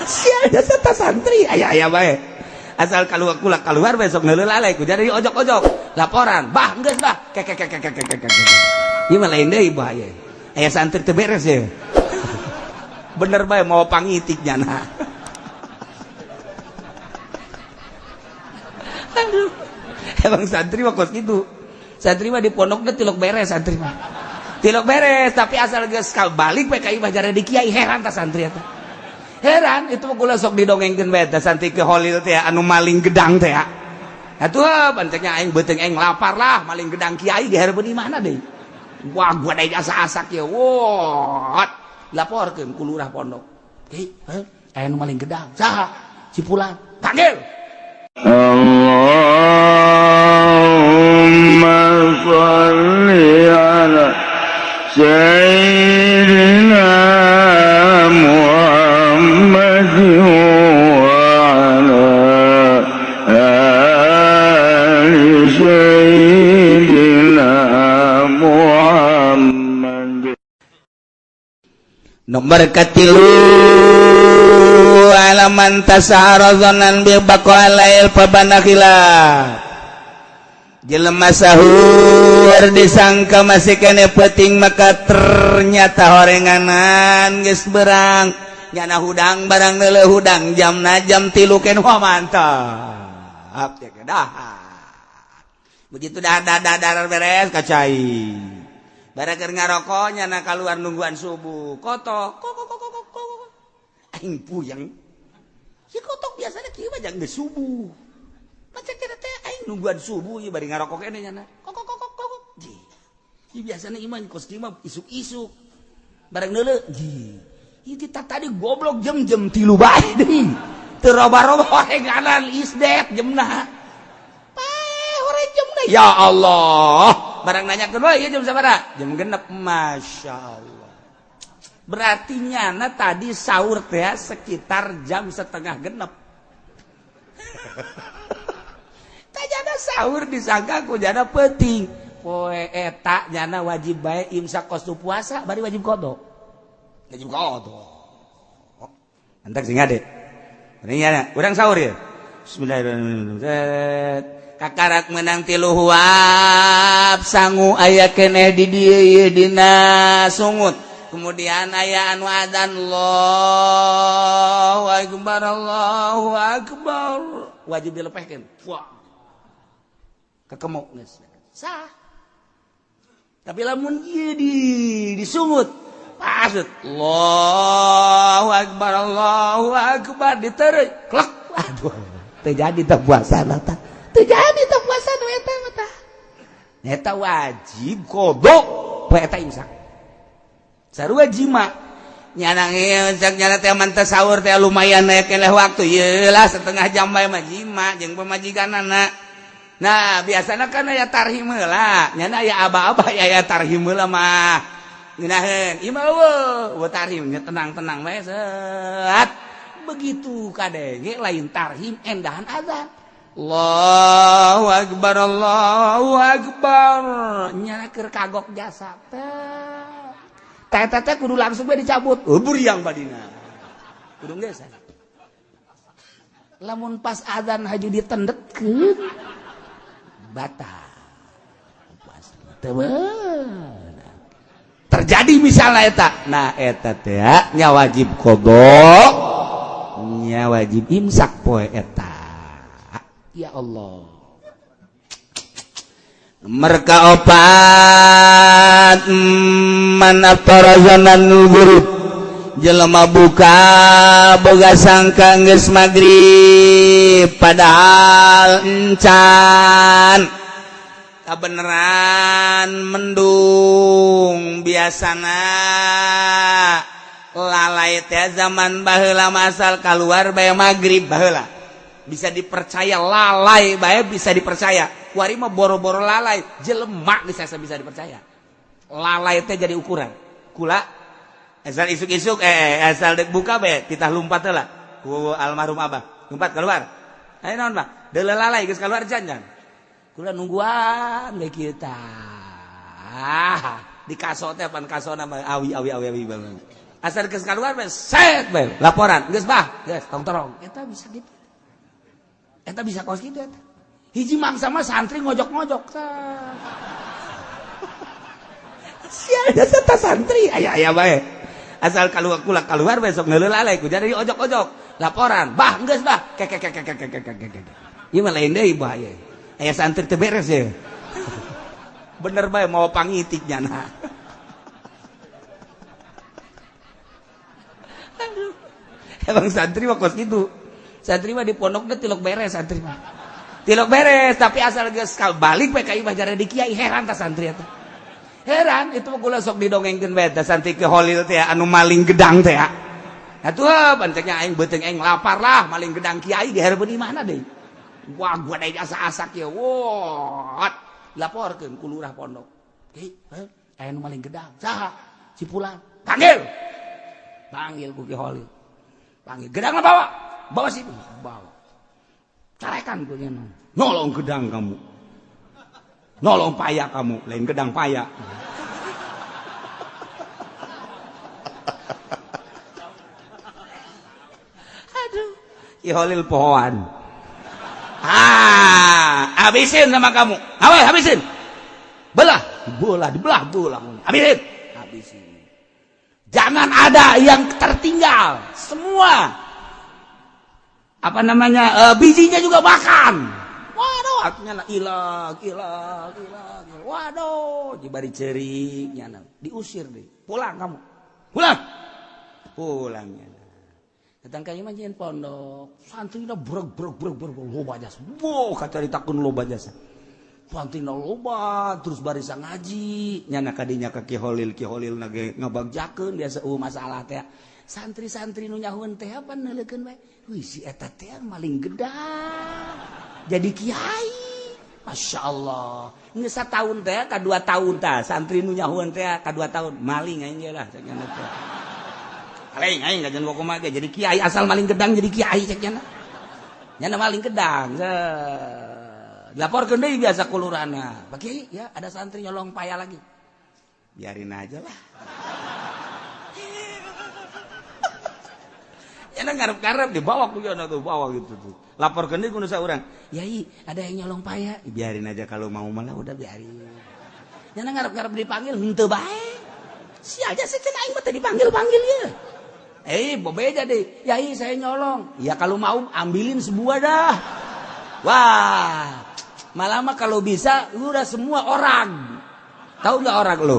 Sia jasa ta santri aya aya bae. Asal keluar kula keluar besok ngeuleuh lalai ku jadi ojok-ojok. Laporan, bah geus bah. Kek kek kek kek kek kek. Ieu mah lain deui bahaya. Aya santri teu beres ya. Bener bae mau pangitik nyana. Aduh. Emang santri mah kos kitu. Santri mah di pondokna tilok beres santri mah. Tilok beres tapi asal geus balik we ka imah jare di kiai heran ta santri eta. Heran itu mah kula sok didongengkeun bae teh santri ke Holil teh anu maling gedang teh. Atuh panceknya aing beuteung aing lapar lah maling gedang kiai di hareupeun imahna deui. Wah gua deui asa-asak ye. Wah, laporkeun ku lurah pondok. Hei, aya nu maling gedang. Saha? Si Fulan. Panggil. Allahumma shalli ala Sayyidina Muhammad wa ala ali Sayyidina Muhammad. Nomor katilu alaman tasahara zonan bil baqalail pabana khilaf. Jelema sahur disangka masih kene penting maka ternyata horenganan geus berang nyana hudang barang neuleuh hudang jamna jam 3 ken wah mantap ya dahar. Begitu dah dah dah beres kacai. Barang keur ngarokok nyana kaluar nungguan subuh. Kotok kok kok kok kok kok. Aing puyeng. Si kotok biasanya kieu mah jang geus subuh. Macam kira teh aing nungguan subuh ieu bari ngarokok keneh nyana. Kok kok kok kok kok. Ji. Ieu biasana ieu mah kos kieu mah isuk-isuk. Barang neuleuh, ji. Ieu kita tadi goblok jam-jam 3 bae deui. Teu roba-roba horenganan isdet jamna. Pae horeng jamna. Ya Allah. Barang nanyakeun we ieu jam sabaraha? Jam 6. Masya Allah. Berarti nyana tadi sahur teh sekitar jam 5:30. Jana sahur disangka ku jana penting poe eta nyana wajib bae imsak kostu puasa bari wajib qada. Wajib qada. Entak sing ade. Ini nyana urang sahur ya. Bismillahirrahmanirrahim. Kakarak menang 3 huap sangu aya keneh di dieu dina sungut. Kemudian aya anu adzan Allahu akbar Allahu akbar. Wajib dilepehkeun. Wah. Kekemuk geus sah. Tapi lamun ieu di disungut pasut Allahu akbar Allahu akbar diteureuy klek aduh teu jadi teh puasa tah teu jadi teh puasa nu eta mah tah eta wajib qada poe eta imsak sarua jima nyana imsak nyana teh man teh sahur teh lumayan aya keneh waktu ieu lah setengah jam bae mah jima jeung pamajikanana. Nah biasanya kan aya tarhim heula nyana aya aba-aba aya tarhim heula mah ngeunaheun ieu mah eueuh tarhim nya tenang-tenang bae set begitu kadenge lain tarhim endahan azan Allahu akbar Allahu akbar nyana keur kagok jasa teh teh teh kudu langsung bae dicabut buriang badina kudu geus lamun pas azan haju ditendetkeun batal terjadi misalnya eta nah eta teh nya wajib qada nya wajib imsak poe eta. Ya Allah. Mereka opat man aftara zanan ghurub jelema buka boga sangka geus magrib padahal encan kabeneran mendung. Biasana lalai teh zaman baheula masal keluar bae magrib baheula bisa dipercaya lalai bae bisa dipercaya. Kuari mah boro-boro lalai jelema bisa bisa dipercaya. Lalai teh jadi ukuran kula asal isuk-isuk asal dek buka bae titah lumpat heula ku almarhum abah lumpat keluar. Ayo naon bah deuleu lalai geus keluar jangan kula nungguan we kieu tah di kaso teh pan kasona mah awi awi awi awi banget. Asal geus keluar bae set bae laporan geus bah, geus tong torong. Eta bisa gitu. Eta bisa kos kitu eta. Hiji mangsa mah santri ngojok-ngojok. Sial jasa santri aya-aya bae. Asal keluar kula keluar besok ngeuleuh lalai ku jadi ojok-ojok laporan bah geus bah kek kek kek kek kek kek kek. Ieu mah lain deui bahaya. Aya santri teu beres ya. Bener bae mau pangitik nyana. Aduh. Emang santri mah kos kitu. Santri mah di pondokna tilok beres santri mah. Tilok beres tapi asal geus balik we ka imah jare di kiai heran ta santri eta. Heran itu mah kula sok didongengkeun bae teh santri ke Holil teh anu maling gedang teh. Atuh bancengnya aing beuteung aing lapar lah maling gedang kiai di hareupeun imahna deui. Wah gua deui asa-asak ye. Wah, laporkeun ku lurah pondok. Hei, aya nu maling gedang. Saha? Si Pulan. Panggil. Panggil ku Ki Holil. Panggil gedangna bawa. Bawa sini. Bawa. Carekan ku nya. Nolong gedang kamu. Nolong paya kamu, lain gedang paya. Aduh, Ki Holil pohoan. Ah, habisin sama kamu. Awas, habisin. Belah, bola, dibelah, bola. Habisin. Habisin. Jangan ada yang tertinggal. Semua. Apa namanya? Bijinya juga makan. Waduh, artinya ilang, ilang, ilang. Waduh, dibari cerik nyana. Diusir deh. Pulang kamu. Pulang. Pulang nyana. Datang ka imah jeung pondok. Santrina breg breg breg breg loba jasa. Wow, kacaritakeun loba jasa. Santrina loba terus barisa ngaji. Nyana kadinya ka Ki Holil, Ki Holil na ge ngabagjakeun biasa eueuh masalah teh. Santri-santri nu nyahueun teh apa neuleukeun bae. Wih, si eta teh maling gedang. Jadi kiai. Masya Allah. Geus satahun teh ka 2 tahun tah santri nu nyahueun teh ka 2 tahun maling aing ge lah cek nya teh. Maling aing kajian kumaha ge jadi kiai asal maling gedang jadi kiai cek nya. Nya maling gedang. Dilaporkeun deui biasa ku lurahna. Pak Kiai, ya ada santri nyolong paya lagi. Biarin aja lah. Ya ngarep-ngarep dibawa ku nya tuh bawa gitu tuh. Laporkeun deui ku nu saurang. Yai, ada yang nyolong paya. Biarin aja kalau mau malah udah biarin. Nya ngarep-ngarep dipanggil henteu bae. Sial aja sih cenah aing mah teu dipanggil-panggil ieu. Bebeja deh. Yai, saya nyolong. Ya kalau mau ambilin sebuah dah. Wah, malah mah kalau bisa udah semua orang. Tahu nggak orang lo?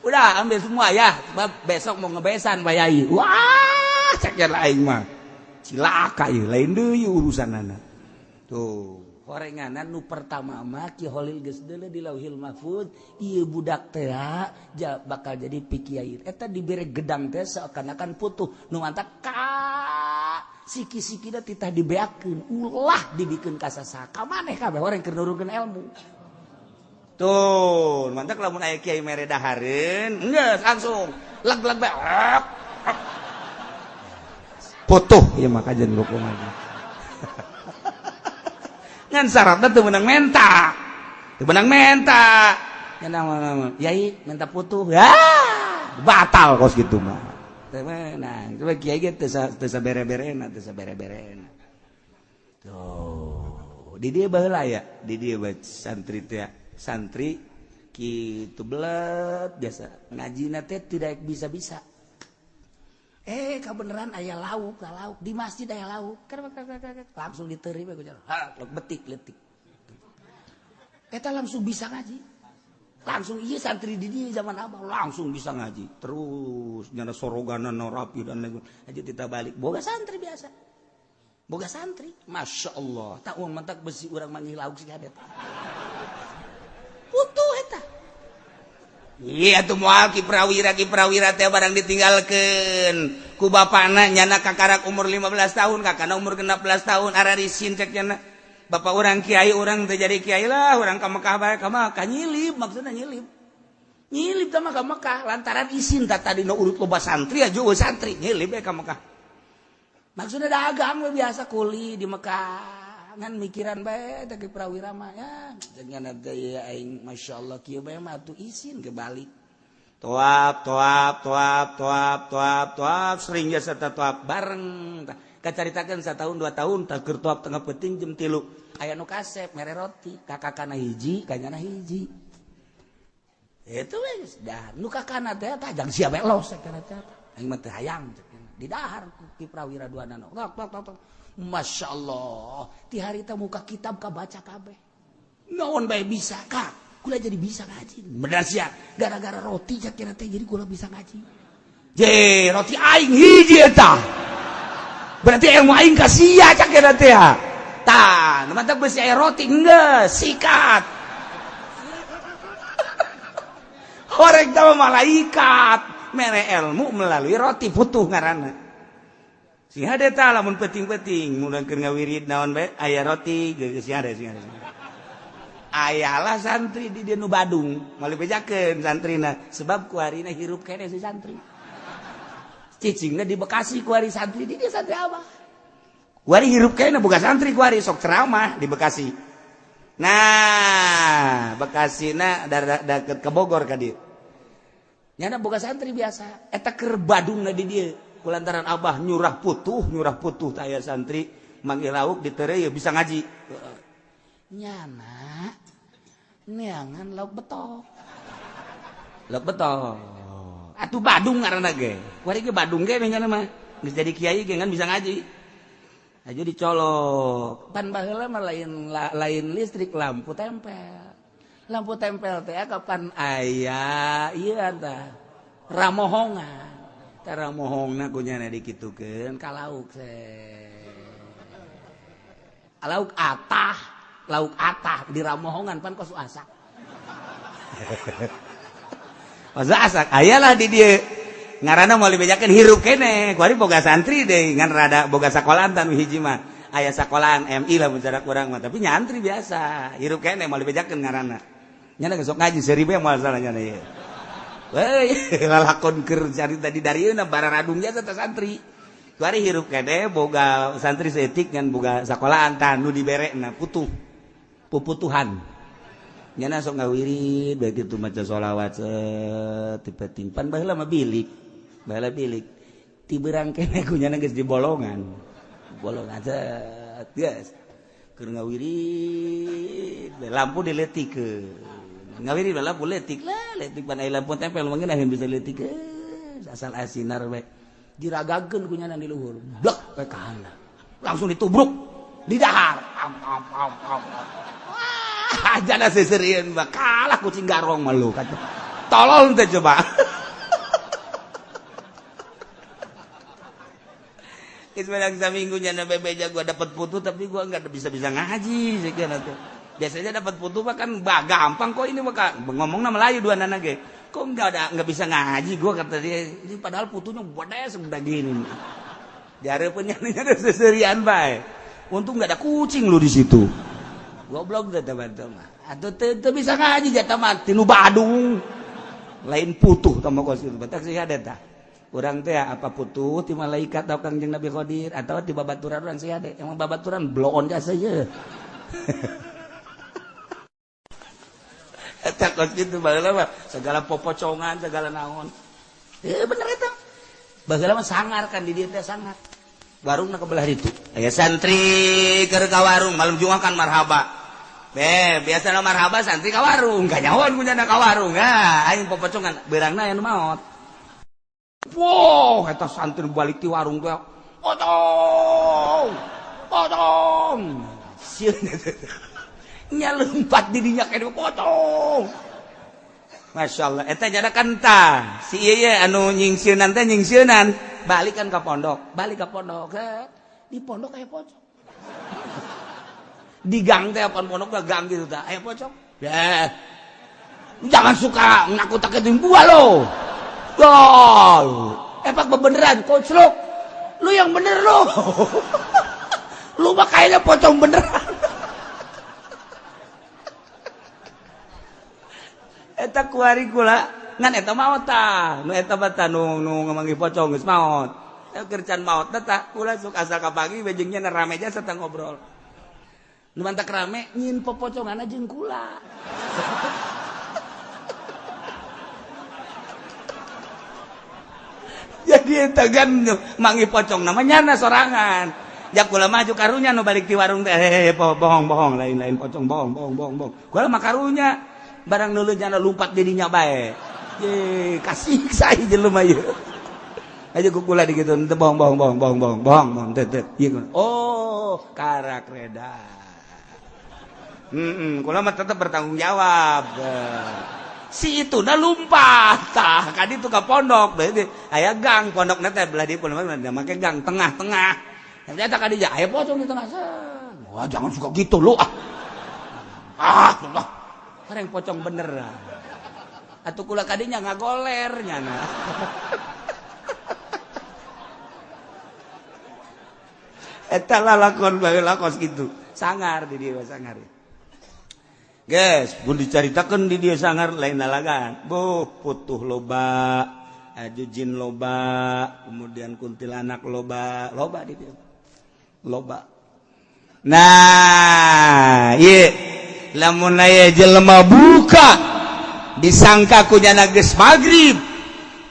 Udah ambil semua ya. Sebab besok mau ngebesan Pak Yai. Wah, cek aing mah. Cilaka ieu, lain deui urusanana. Tuh, horenganan nu pertama mah Ki Holil geus deuleu di Lauhil Mahfuz, ieu budak teh bakal jadi pikiai. Eta dibere gedang teh seakan-akan putuh. Nu mantak ka siki-sikina titah dibeakeun, ulah dibikeun ka sasaha. Ka maneh kabeh orang keur nurunkeun ilmu. Tuh, mantak lamun aya kiai mere dahareun, geus langsung leg-leg bae. Putuh ieu mah kajian kumaha. Ngan syaratna teu meunang menta. Teu meunang menta. Nya yai minta putuh. Ya, batal kos kitu mah. Teu meunang. Coba kiai ge teu sabere-berena, teu sabere-berena. Tuh, di dieu baheula ya, di dieu bae santri teh. Santri kitu belet biasa ngajina teh tidak bisa-bisa. Kebeneran aya lauk, lauk di masjid aya lauk. Langsung diterima ku ha, betik letik. Eta langsung bisa ngaji. Langsung iya santri di dieu zaman abah langsung bisa ngaji. Terus nyana soroganan rapi dan lain aja kita balik. Boga santri biasa. Boga santri, Masya Allah. Tak uang mentak besi urang manggih lauk sih kadet. Putuh eta. Iya tuh moal Ki Prawira teh barang ditinggalkeun ku bapana nyana kakarak umur 15 tahun kakana umur 16 tahun ararisin cek nyana bapak urang kiai urang teh jadi kiai lah urang ka Mekah bae ka Mekah nyilip maksudna nyilip nyilip teh mah ka Mekah lantaran isin tah tadi nu urut loba santri aja eueuh santri nyilip we ka Mekah maksudna dagang we biasa kuli di Mekah ngan mikiran bae teh Ki Prawira mah ya dengan teh aing masyaallah kieu bae mah atuh isin kebalik Toap toap toap toap toap toap sering jasa toap bareng. Kacaritakeun satahun 2 tahun tah keur toap tengah peuting jam 3. Aya nu kasep mere roti, kakakana hiji, kanyana hiji. Itu we geus dahar. Nu kakana teh tah jang sia bae los kana teh. Aing mah teu hayang di dahar ku Ki Prawira duanana. Tok tok tok. Masya Allah, ti harita muka kitab kabaca kabeh. Naon bae bisa ka? Kula jadi bisa ngaji. Bener sia, gara-gara roti cak teh jadi kula bisa ngaji. Je, roti aing hiji eta. Berarti ilmu aing ka sia cak teh. Tah, nu mantap beusi aya roti geus, sikat. Horeg teh malaikat, mere ilmu melalui roti putuh ngaranna. Sing hade tah lamun penting-penting mun keur ngawirid naon bae aya roti geus sing hade sing hade. Ayalah santri di dieu nu Badung, moal dibejakeun santrina sebab kuarina hirup keneh si santri. Cicingna di Bekasi kuari santri di dieu santri abah. Kuari hirup keneh boga santri kuari sok ceramah di Bekasi. Nah, Bekasina deket ke Bogor ka dieu. Nyana boga santri biasa, eta keur Badungna di dieu. Kulantaran abah nyurah putuh taya santri manggil lauk ditereu bisa ngaji. Nyana neangan lauk betok. Lauk betok. Atuh Badung ngaranna ge. Kuari ge Badung ge nyana mah. Geus jadi kiai ge ngan bisa ngaji. Aja dicolok. Pan baheula mah lain listrik lampu tempel. Lampu tempel teh kapan aya ieu tah ramohongan. Tara mohongna ku nyana dikitukeun ka lauk lauk atah di ramohongan pan kos asak. Kos asak ayalah di dieu ngaranna moal dibejakeun hirup keneh kuari boga santri deui ngan rada boga sakolahan tan hiji mah aya sakolahan MI lah mun cara kurang mah tapi nyantri biasa hirup keneh moal dibejakeun ngaranna nyana geus sok ngaji seribu moal salah nyana ieu. Weh, lalakon keur carita di darieuna bararadung jasa teh santri. Kuari hirup keneh boga santri seetik ngan boga sakolahan tah nu diberekna putuh. Puputuhan. Nyana sok ngawirid bae kitu maca sholawat tipe timpan baheula mah bilik. Baheula bilik. Ti beurang keneh ku nyana geus di bolongan. Bolongan set geus. Keur ngawirid lampu diletikeun. Ngawiri lampu letik lah letik pan aya lampu tempel mah ngeunaheun bisa letik asal asinar we diragakeun ku nyana di luhur blek we ka handap langsung ditubruk di dahar am am am am wah jana seuseureun mah kalah kucing garong mah lu tolol teh coba. Geus menang saminggu nyana bebeja gua dapat putu tapi gua enggak bisa-bisa ngaji sekian atuh. Biasanya dapat putu mah kan gampang kok ini mah ngomongna Melayu dua nana ge. Kok enggak bisa ngaji gua kata dia. Ini padahal putunya gede sebelah gini. Dihareupeun nya ada seserian bae. Untung enggak ada kucing lu di situ. Goblok teh teman-teman. Atuh teu bisa ngaji jatah mah tinu Badung. Lain putuh tah mah kos kitu. Batak sih ada tah. Urang teh apa putuh ti malaikat atau Kangjeng Nabi Khidir atau ti babaturan urang sih ada. Emang babaturan bloon jasa ye. Takut gitu baheula mah segala popocongan segala naon. Bener eta. Baheula mah sangar kan di dieu teh sangar. Warungna ke belah ditu. Aya santri keur ka warung malam Jumat kan marhaba. Be, biasana marhaba santri ka warung, kanyahoan ku nyana ka warung. Ah, aing popocongan beurangna aya nu maot. Wow, eta santri balik ti warung teh. Potong. Potong. Sieun nya lompat dirinya kayak potong. Masya Allah, eta nyada kan tah si ieu anu nyingsieunan teh nyingsieunan balik kan ke pondok, balik ke pondok, di pondok aya pocong. Di gang teh apaan pondok gang gitu tah, aya pocong. Ya. Jangan suka nakut-nakutin gua lo. Gol. Epak bebeneran koclok. Lu yang bener lo. Lu mah kayaknya pocong beneran. Eta kuari kula ngan eta maot tah nu eta mah tah nu ngamanggih pocong geus maot. Keur can maot tah kula sok asal ka pagi bejengnya rame jasa tah ngobrol. Nu mantak rame nyin popocongan jeung kula. Jadi eta kan mangi pocong namanya nyana sorangan. Jak kula maju karunya nu balik di warung teh, bohong bohong, lain-lain pocong, bohong bohong bohong bohong. Kula mah karunya barang nulu nyana lumpat didinya bae. Ye, kasih saya jelema ieu. Aja ku kula digitu, teu bohong bohong bohong bohong bohong bohong bohong teu teu. Ieu oh, karak reda. Kula mah tetep bertanggung jawab. Si itu dah lumpat tah kadi itu ka pondok, berarti aya gang pondok teh belah di pondok make gang tengah-tengah. Ternyata kadi aya pocong di tengah. Wah, jangan suka gitu lu ah. Ah, Allah. Kareng pocong bener. Atuh kula kadinya ngagoler nyana. Eta lalakon baheula kos kitu. Sangar di dieu sangar. Guys, pun dicaritakeun di dieu sangar lain lalagan. Buh, putuh loba, aju jin loba, kemudian kuntilanak loba, loba di dieu. Loba. Nah, ieu lamun aya jelema buka disangka ku nyana geus magrib,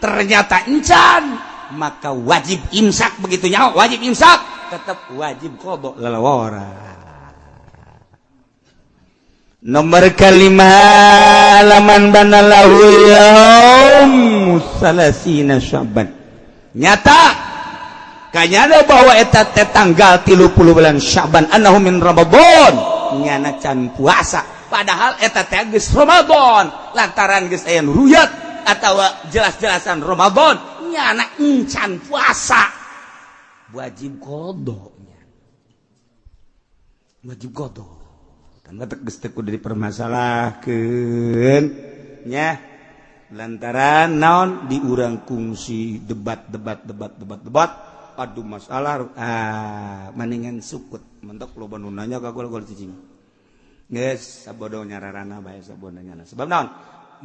ternyata encan, maka wajib imsak. Begitu nyaho wajib imsak, tetap wajib qada lalawara. Nomor kelima, laman banalahu yaum salasina Syaban. Nyata kanyana bahwa eta teh tanggal 30 bulan Syaban annahu min Ramadan, nyana can puasa padahal eta teh geus Ramadan, lantaran geus aya nu ruyat atawa jelas-jelasan Ramadan nyana encan puasa, wajib qadanya, wajib qada. Kan geus teu kudu dipermasalahkeun nya, lantaran naon di urang kungsi debat debat debat debat debat aduh masalah, ah mendingan sukut mentok loba nu nanya ka gua cicing geus sabodo nyararana bae sabodo nyana sebab naon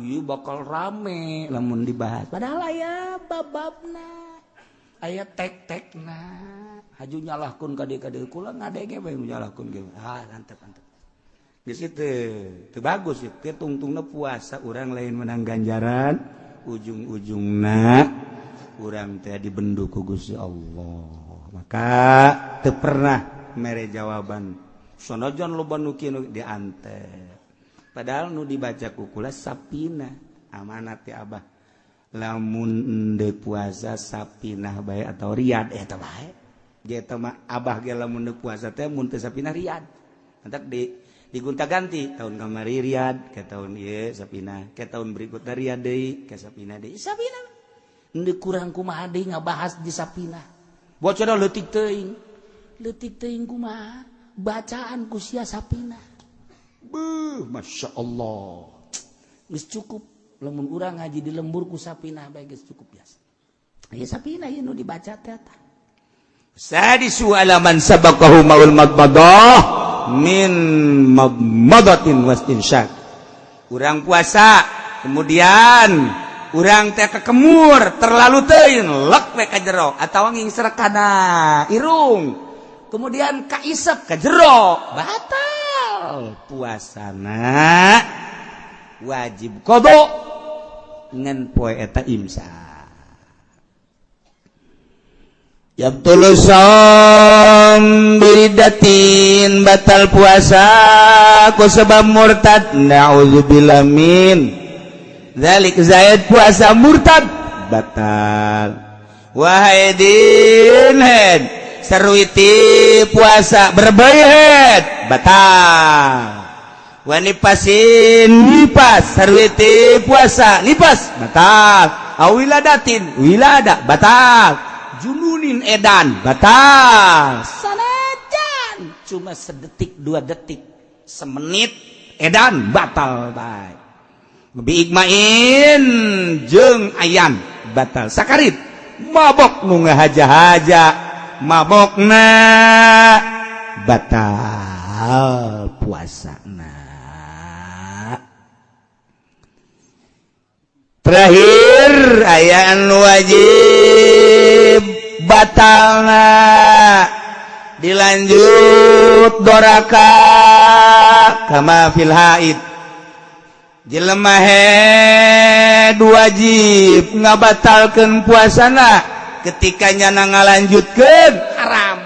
ieu bakal rame lamun dibahas, padahal aya bababna aya tek-tekna haju nyalahkeun ka dieu ka dieu kula ngadege bae nyalahkeun ge ah antep antep geus itu teu bagus ieu tungtungna puasa urang lain menang ganjaran, ujung-ujungna urang teh dibendu ku Gusti Allah. Maka teu pernah mere jawaban sanajan loba nu kieu diante, padahal nu dibaca ku kula sapina amanat ti abah, lamun endeu puasa sapinah bae atau riyad eta bae ge eta mah abah ge lamun endeu puasa teh mun teu sapinah riyad, entak di digonta-ganti tahun kamari riyad ke tahun ieu sapinah ke tahun berikutna riyad deui ke sapinah deui sapinah. Endeu kurang kumaha deui ngabahas di sapinah bocor leutik teuing kumaha bacaan ku sia sapinah. Beuh, Masya Allah geus cukup lamun urang ngaji di lembur ku sapinah bae geus cukup biasa. Ya sapinah ieu nu dibaca teh eta. Sadisu alaman sabaqahu maul madmadah min madmadatin wastinsyak. Urang puasa kemudian urang teh kekemur terlalu teuing lek we ka jero atawa ngingsrek kana irung kemudian kaisep ka jero, batal puasana, wajib qada ngan poe eta imsak. Yabtulu shaum biridatin, batal puasa ku sebab murtad, na'udzubillah min dzalik. Zaid puasa murtad batal. Wahidin head seruiti puasa berbayat batal. Wanipasin nipas seruiti puasa nipas batal. Awiladatin wilada batal. Jununin edan batal. Sanajan cuma sedetik dua detik semenit edan batal bae. Biigmain jeung ayam batal. Sakarit mabok nu ngahaja-haja mabokna batal puasana. Terakhir aya anu wajib batalna dilanjut doraka kama fil haid. Jelema head wajib ngabatalkeun puasana Ketika nyana ngalanjutkeun, haram.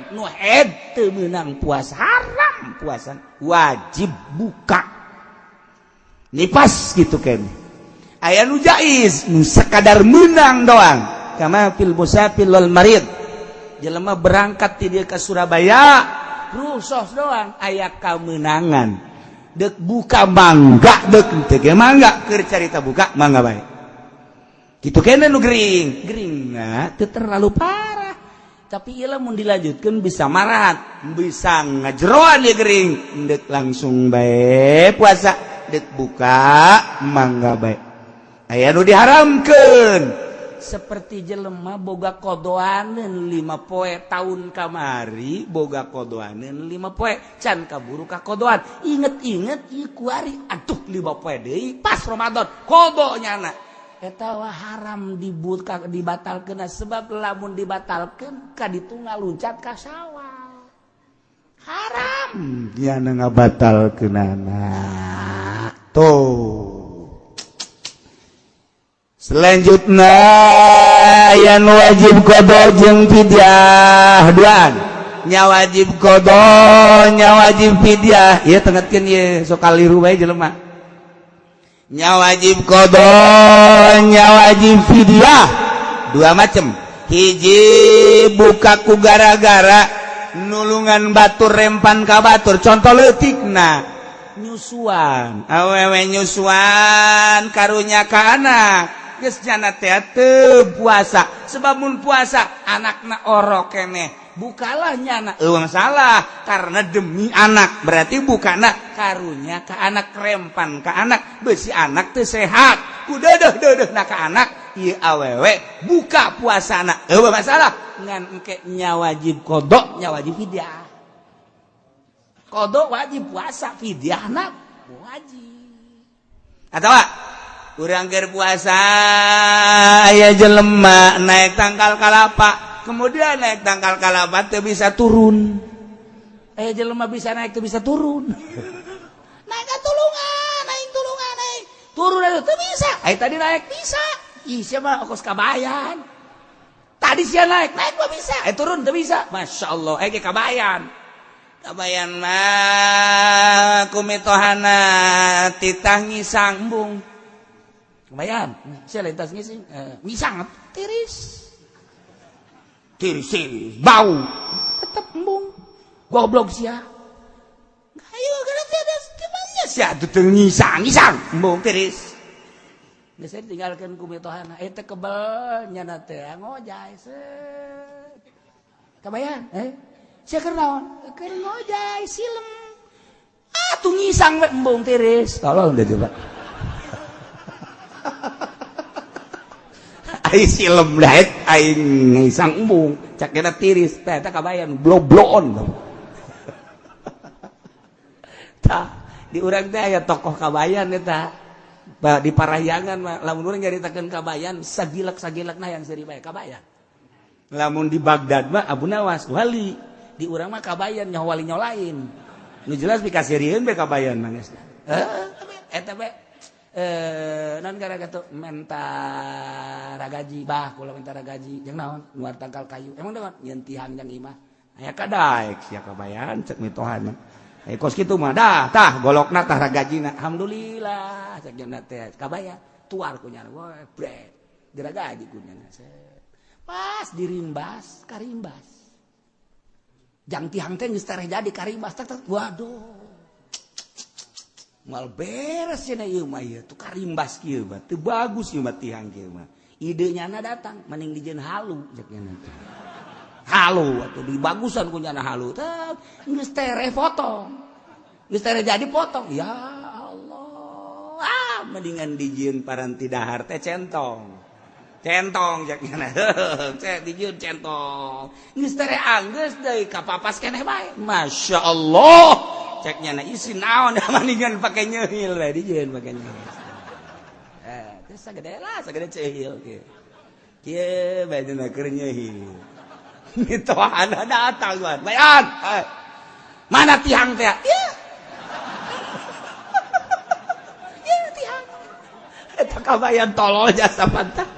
Nu haid teu meunang puasa, haram puasa, wajib buka nipas gitu kan. Aya nu jaiz, nu sekadar menang doang, kama fil musafir wal marid. Jelema berangkat ti dieu ka Surabaya, rusos doang, aya kamenangan, dek buka mangga, dek teu ge mangga, keur carita buka mangga bae gitu. Kene nu gering, geringna teu terlalu parah, tapi ieu mun dilanjutkeun bisa marat, bisa ngajeroan ya gering. Dek langsung bae puasa, dek buka mangga bae. Aya nu diharamkeun, seperti jelema boga kodoaneun 5 poe, tahun kamari boga kodoaneun 5 poe, can kaburu ka kodoan, inget-inget ieu kuari, aduh, 5 poe deui pas Ramadan kodo nyana. Eta wah haram dibuka, dibatalkeun, sebab lamun dibatalkeun ka ditu ngaluncat ka Sawal, haram nyana ngabatalkeunana tuh. Selanjutnya yang wajib qodho jeung fidyah, duaan nya wajib qodho, nya wajib fidyah. Ieu tengetkeun ieu, sok kaliru bae jelema. Nya wajib qodho, nya wajib fidyah, dua macam. Hiji, buka ku gara-gara nulungan batur, rempan ka batur. Contoh leutikna, nyusuan, awewe nyusuan karunya ka anak, geus nyana teh teu puasa, sebab mun puasa anakna orok keneh. Bukalah nyana, eueuh salah, karena demi anak. Berarti bukana karunya ka anak, rempan ka anak, besi anak teu sehat ku deudeuh na ka anak. Ieu awewe buka puasana, eueuh masalah, ngan engke nya wajib qodho, nya wajib fidyah. Qodho wajib puasa, fidyahna wajib. Atau urang keur puasa, aya jelema naik tangkal kalapa, kemudian naik tangkal kalapa teu bisa turun. Aya jelema bisa naik, teu bisa turun. Naik ka tulungan, naik tulungan, naik turun aja teu bisa. Ai tadi naik bisa. Ih, siapa ongkos Kabayan tadi sia naik, naik mah bisa, eh turun teu bisa. Masya Allah, eh ke Kabayan. Kabayan mah ku mitohana titah ngisang, embung. Kabayan sia lain tas ngising, ngisang tiris tiris tiris, bau, tetep embung. Goblok sia, ayo kana tiada gimana sia tuh teu ngisang, ngisang embung tiris. Geus tinggalkeun ku mitohana eta kebel, nyana teh ngojay set. Kabayan, eh sia keur naon? Keur ngojay silem. Ah, tuh ngisang we, embung tiris. Tolong deh coba. Ai silem daet, aing ngisang embung, cak kena tiris teh. Eta Kabayan blobloon. Tah, di urang teh aya tokoh Kabayan eta. Ba, di Parahyangan mah lamun urang nyaritakeun Kabayan, sagilak-sagilakna yang seuri bae Kabayan. Lamun di Baghdad mah Abu Nawas wali, di urang mah Kabayan, nyaho wali nyaho lain. Nu jelas pikaseurieun be Kabayan mah geus. Eta be non gara tuh menta ragaji, bah, kula menta ragaji jeung naon? Nuar tangkal kayu. Emang naon? Nyeun tihang jang imah. Aya kadaek sia Kabayan, cek mitohana. Eh, kos kitu mah dah, tah golokna, tah ragajina. Alhamdulillah, cek jeung teh Kabayan tuar ku nyana, wah, bret diragaji ku nyana. Pas dirimbas, karimbas jang tihang teh geus tereh jadi, karimbas tak tak. Waduh, mal beres cenah ieu mah, ieu tuh karimbas kieu mah teu bagus ieu mah tihang kieu mah. Ide nyana datang, mending dijieun halu, cek nyana teh. Halu atuh dibagusan ku nyana halu teh, geus tereh potong, geus tereh jadi potong. Ya Allah, ah, mendingan dijieun paranti dahar teh centong. Centong, cek nyana, cek dijieun centong. Geus tereh anggeus deui kapapas keneh bae. Masya Allah, cek nyana, isi naon, mendingan pake nyeuhil we, dijieun pake nyeuhil. Eh, terus sagede lah, sagede ceuhil kieu kieu bae dina keur nyeuhil. Mitohana datang, "Bayan, mana tihang teh?" "Ya, ya tihang eta." Kabayan tolol jasa pantah.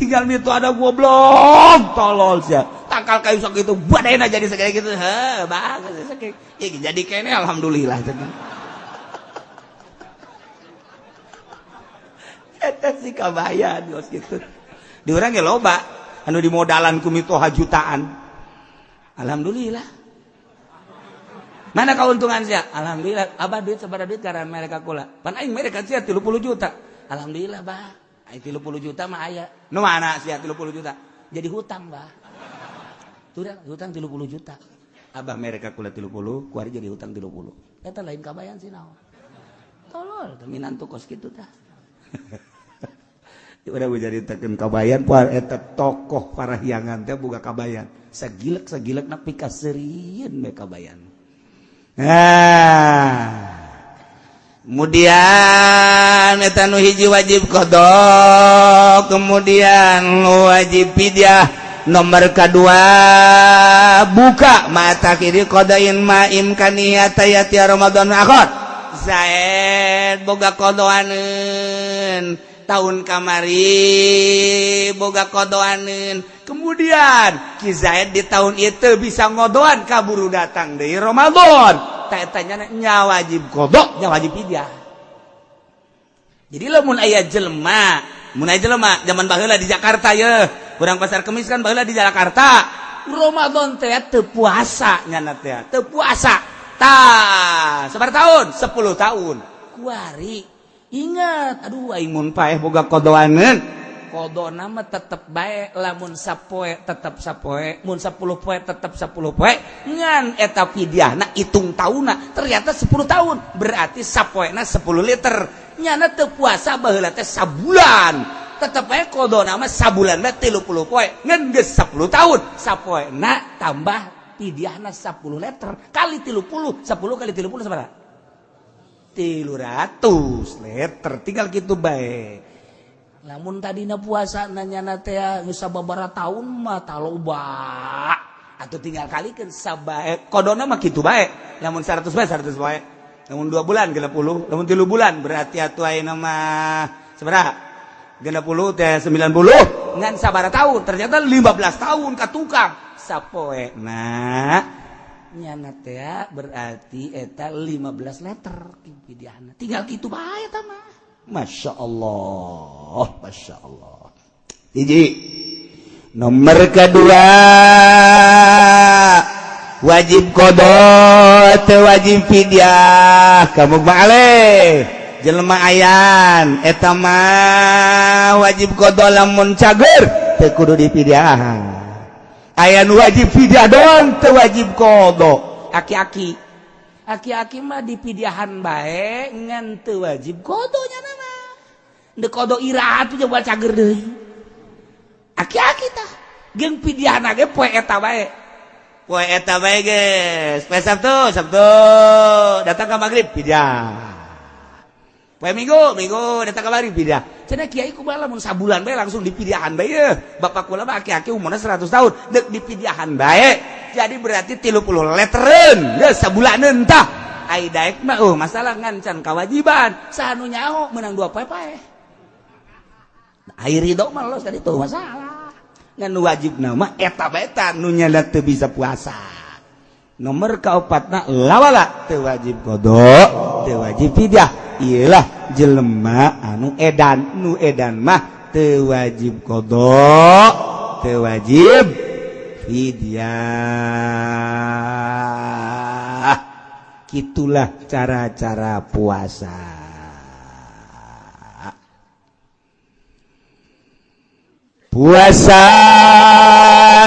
Tinggal itu ada goblok tolol sia. Tangkal kayu sok itu badena jadi segede gitu. Heh, bagus sakitu. Ya jadi kene alhamdulillah cenah. Eta si kabayan geus kitu. Di urang ge loba anu dimodalan ku mitoha jutaan. Alhamdulillah. Mana keuntungan sia? Alhamdulillah. Abah duit sabaraha duit karena mereka kula. Pan aing mereka sia 30 juta. Alhamdulillah, bah. Aing 30 juta mah aya. Nu mana sia 30 juta? Jadi hutang, bah. Turang hutang 30 juta. Abah mereka kula 30, kuari jadi hutang 30. Eta lain kabayan sih naon. Tolol, teh minantu kos kitu tah. Udah dicaritakeun kabayan poe eta tokoh parahyangan teh boga kabayan. Sagilek-sagilek na pikaseurieun we kabayan. Nah, kemudian eta nu hiji wajib qada, kemudian wajib fidyah. Nomor kedua buka mata kiri qadain ma imkaniyata yati Ramadan akhir. Zaid boga qadaankeun tahun kamari boga kodoaneun, kemudian Ki Zaid di tahun itu bisa ngodoan kaburu datang dari Ramadan tak tanya nya wajib qada, nya wajib fidyah. Jadi lamun aya jelema, mun aya jelema zaman baheula di Jakarta ye, urang Pasar Kemis kan baheula di Jakarta, Ramadan teh teu puasa nyana teh teu puasa tah sabaraha tahun, 10 tahun kuari. Ingat, aduh aing mun paeh boga kodoaneun. Qadana mah tetep bae, lamun sapoe tetep sapoe, mun 10 poe tetep 10 poe, ngan eta fidyahna hitung taunna ternyata 10 tahun, berarti sapoena 10 liter. Nyana teu puasa baheula teh sabulan, tetep bae qadana mah sabulan mah 30 poe, ngan geus 10 tahun, sapoena tambah fidyahna 10 liter kali 30, 10 kali 30 sabaraha? 300 liter, tinggal gitu bae. Lamun tadina puasa nanya teh geus sababaraha tahun mah taloba atau tinggal kalikeun sabae qadana mah kitu bae. Lamun 100 bae 100 bae, lamun 2 bulan 60, lamun 3 bulan berarti atuh ayeuna mah sabaraha? 60 teh 90, ngan sabaraha tahun ternyata 15 tahun ka tukang sapoe. Nah, nyana teh berarti eta 15 liter fidyahna, tinggal kitu bae eta mah. Masya Allah, Masya Allah. Hiji nomor kedua wajib qada teu wajib fidyah kamu balik jelema ayan eta mah wajib qada lamun cager teu kudu dipidyahan. Aya nu wajib fidyah doang teu wajib qada, aki-aki. Aki-aki mah dipidyahan bae ngan teu wajib qada nya mah. Deuk qada iraha tuh coba cager deui. Aki-aki tah jeung pidyahna ge poe eta bae. Poe eta bae geus. Poe Sabtu, Sabtu datang ka magrib pidyah. Poe Minggu, Minggu datang ka magrib pidyah. Cenah kiai kumaha lamun sabulan bae langsung dipidyahan bae ye. Bapak kula mah aki-aki umurna 100 tahun, deuk dipidyahan bae. Jadi berarti 30 leteren geus sabulaneun tah. Ai daek mah masalah ngan can kewajiban. Saha nu nyaho menang dua poe pae. Ai ridho mah los tadi tuh masalah. Ngan nu wajib nama eta bae tah nu nyada teu bisa puasa. Nomor kaopatna lawala teu wajib qada, teu wajib fidyah. Iyalah jelema anu edan, nu edan mah teu wajib qada, teu wajib fidyah. Gitulah cara-cara puasa. Puasa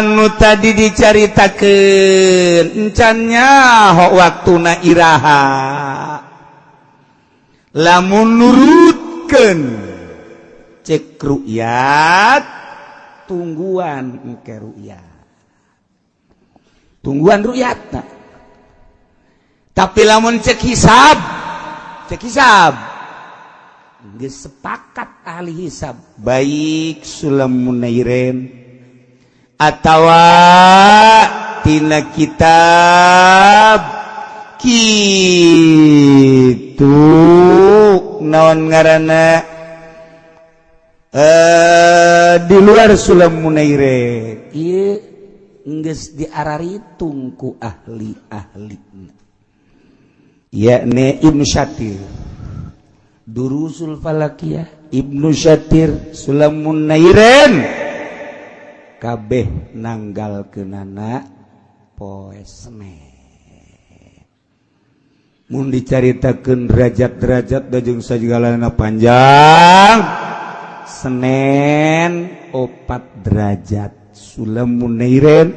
nu tadi dicaritakeun encan nyaho waktuna iraha. Lamun nurutkeun cek ru'yat, tungguan engke ru'yat, tungguan ru'yat. Tapi lamun cek hisab, cek hisab geus sepakat ahli hisab, baik Sulam Munairen atawa tina kitab kitu naon ngaranna. Di luar Sulam Munairin ieu geus diararitung ku ahli-ahli, yakni Ibnu Syatir, Durusul Falakiyah, Ibnu Syatir, Sulam Munairin, kabeh nanggalkeunana poe Senen. Mun dicaritakeun derajat-derajat da jeung sagalana panjang. Senin 4 derajat Sulam Munairin,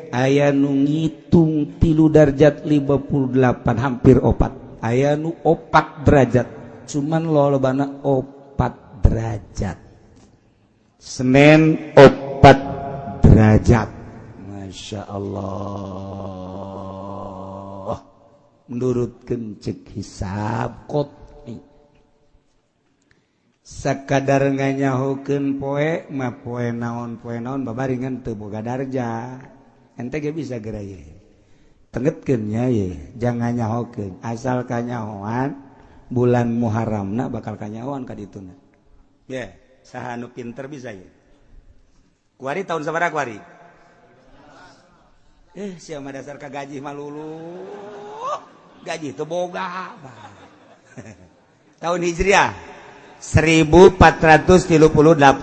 aya nu ngitung 3 derajat 58, hampir 4, aya nu 4 derajat, cuman lolobana 4 derajat. Senin 4 derajat, Masya Allah, menurut cek hisab qot'i. Sakadar nganyahokeun poe mah, poe naon, poe naon, babaringan teu boga darjah. Ente ge bisa geura ye tengetkeun nya ye, jangan nyahokeun asal kanyahoan bulan Muharramna bakal kanyahoan ka dituna ye. Saha nu pinter bisa ye? Kuari tahun sabaraha kuari? Sia mah dasar ka gaji mah lulu, gaji teu boga. Tahun Hijriah 1437, 1437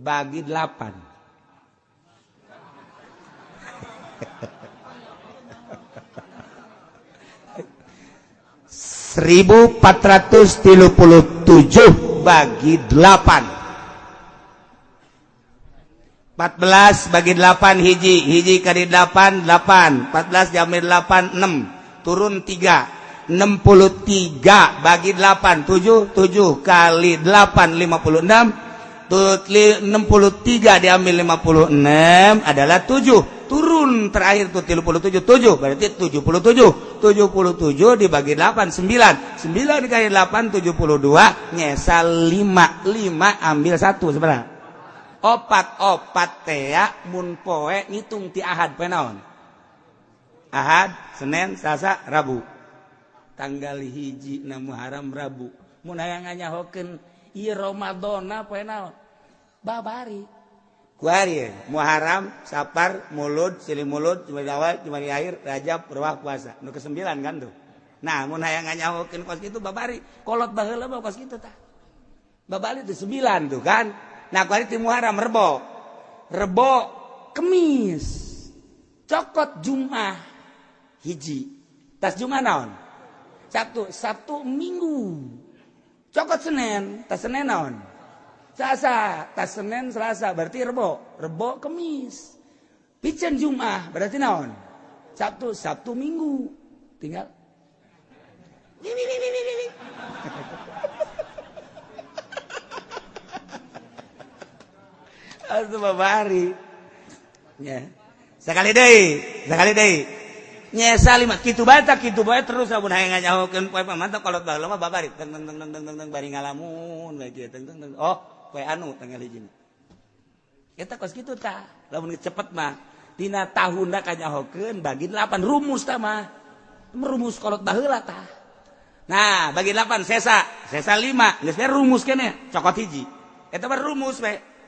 bagi 8. 1437 bagi 8, 14 bagi 8 hiji, hiji kali 8 8, 14 diambil 8 6, turun 3, 63 bagi 8 7, 7 kali 8 56, 63 diambil 56 adalah 7, turun terakhir tuh 37, 7 berarti 77, 77 dibagi 8 9, 9 dikali 8 72, nyesa 5, 5 ambil 1 sebenarnya opat, opat tea mun poe ngitung ti Ahad, poe naon? Ahad, Senin, Selasa, Rabu, tanggal 1 na Muharram Rabu. Mun hayang nganyahokeun ieu Ramadana poe naon, babari kuari Muharram, Sapar, Mulud, Silih Mulud, Jumadi Awal, Jumadi Akhir, Rajab, Ruwah, puasa nu ke-9 kan tuh. Nah, mun hayang nganyahokeun kos kitu babari, kolot baheula mah kos kitu tah, babari tuh 9 tuh kan. Nah, kuari ti Muharram Rebo, Rebo Kemis, cokot Jumat 1, tas Jumat naon? Sabtu, Sabtu Minggu, cokot Senin, tas Senin naon? Selasa, tas Senin Selasa berarti Rebo, Rebo Kemis, piceun Jumat berarti naon? Sabtu, Sabtu Minggu, tinggal Aduh babari. Ya. Sekali deui, sekali deui. Nyesa lima kitu bae tah, kitu bae terus lamun hayang nganyahokeun poe mantap kolot baheula mah babari teng teng teng teng teng bari ngalamun bae kieu teng teng teng. Oh, poe anu tanggal 1. Eta kos kitu tah. Lamun cepet mah dina tahunna kanyahokeun bagi 8 rumus tah mah. Merumus kolot baheula tah. Nah, bagi 8 sesa, sesa 5, geus rumus keneh, cokot 1. Eta mah rumus we.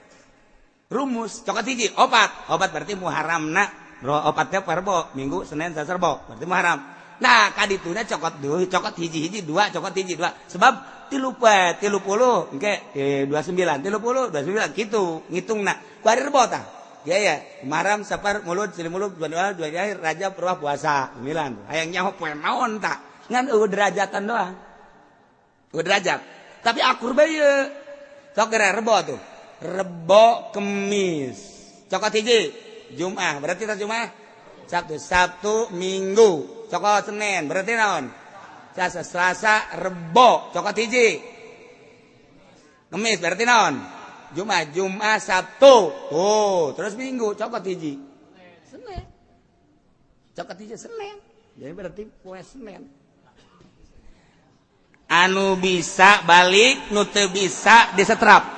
Rumus cokot 1 opat, opat berarti Muharramna opatnya Rebo, Minggu, Senin, Selasa, Rebo berarti Muharram. Nah, kadituna cokot 2, cokot hiji-hiji 2, cokot 1 2, sebab 30 engke 29, 30 29 kitu ngitungna. Kuari Rebo tah. Ya ya, Muharram, Sapar, Mulud, Silih Mulud, Dua Dua Akhir, Rajab, Ruwah, puasa 9. Hayang nyaho poe naon tah? Ngan eueuh derajatan doang. Eueuh derajat. Tapi akur bae ye. Sok geura Rebo tuh. Rebo Kemis, cokot 1 Jumat berarti tas Jumat Sabtu, Sabtu Minggu, cokot Senin berarti naon? Selasa, Selasa Rebo, cokot 1 Kemis berarti naon? Jumat, Jumat Sabtu tuh, terus Minggu cokot 1 Senin, cokot 1 Senin, jadi berarti poe Senin. Anu bisa balik, nu teu bisa disetrap.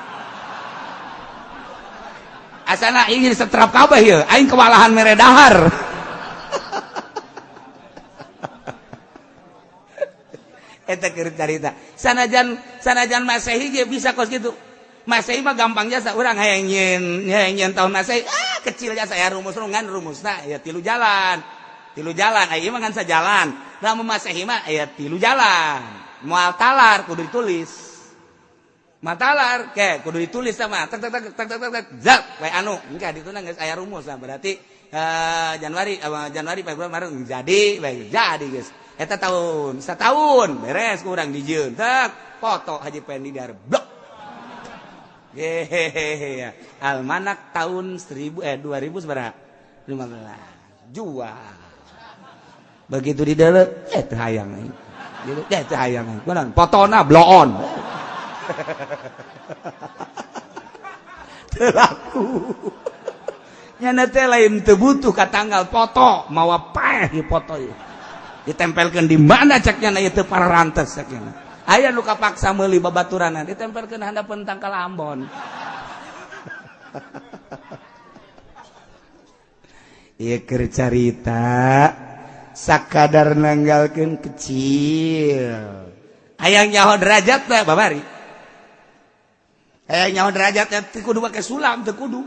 Asana ingin setrap kabeh ieu, aing kewalahan mere dahar. Eta keur carita. Sanajan sanajan Masehi ge bisa kos kitu. Masehi mah gampang jasa urang hayang nyieun hayang nyieun tahun Masehi. Ah, kecil jasa ya rumus ngan rumusna ya tilu jalan. Tilu jalan, aya mah ngan sajalan. Lamun Masehi mah aya tilu jalan. Moal talar kudu ditulis. Matalar ke kudu ditulis sama tek tek tek tek tek tek zap we anu engke dituna geus aya rumus lah berarti Januari Januari Februari Maret jadi baik jadi geus eta tahun setahun beres kurang dijieun tek foto Haji Pendi dar blok hehehe almanak tahun 1000 2000 sabaraha 15 jual begitu di dalam teu hayang aing gitu teu hayang aing kunaon fotona bloon. Telaku nyana teh lain teu butuh ka tanggal foto mawa paeh di foto ieu ditempelkeun di mana cek nyana ieu teu pararantes cek nyana aya nu kapaksa meuli babaturanan ditempelkeun handapeun tangkal Ambon. Ieu keur carita sakadar nanggalkeun kecil hayang nyaho derajat teh babari hayang nyaho derajatnya teu kudu make sulam teu kudu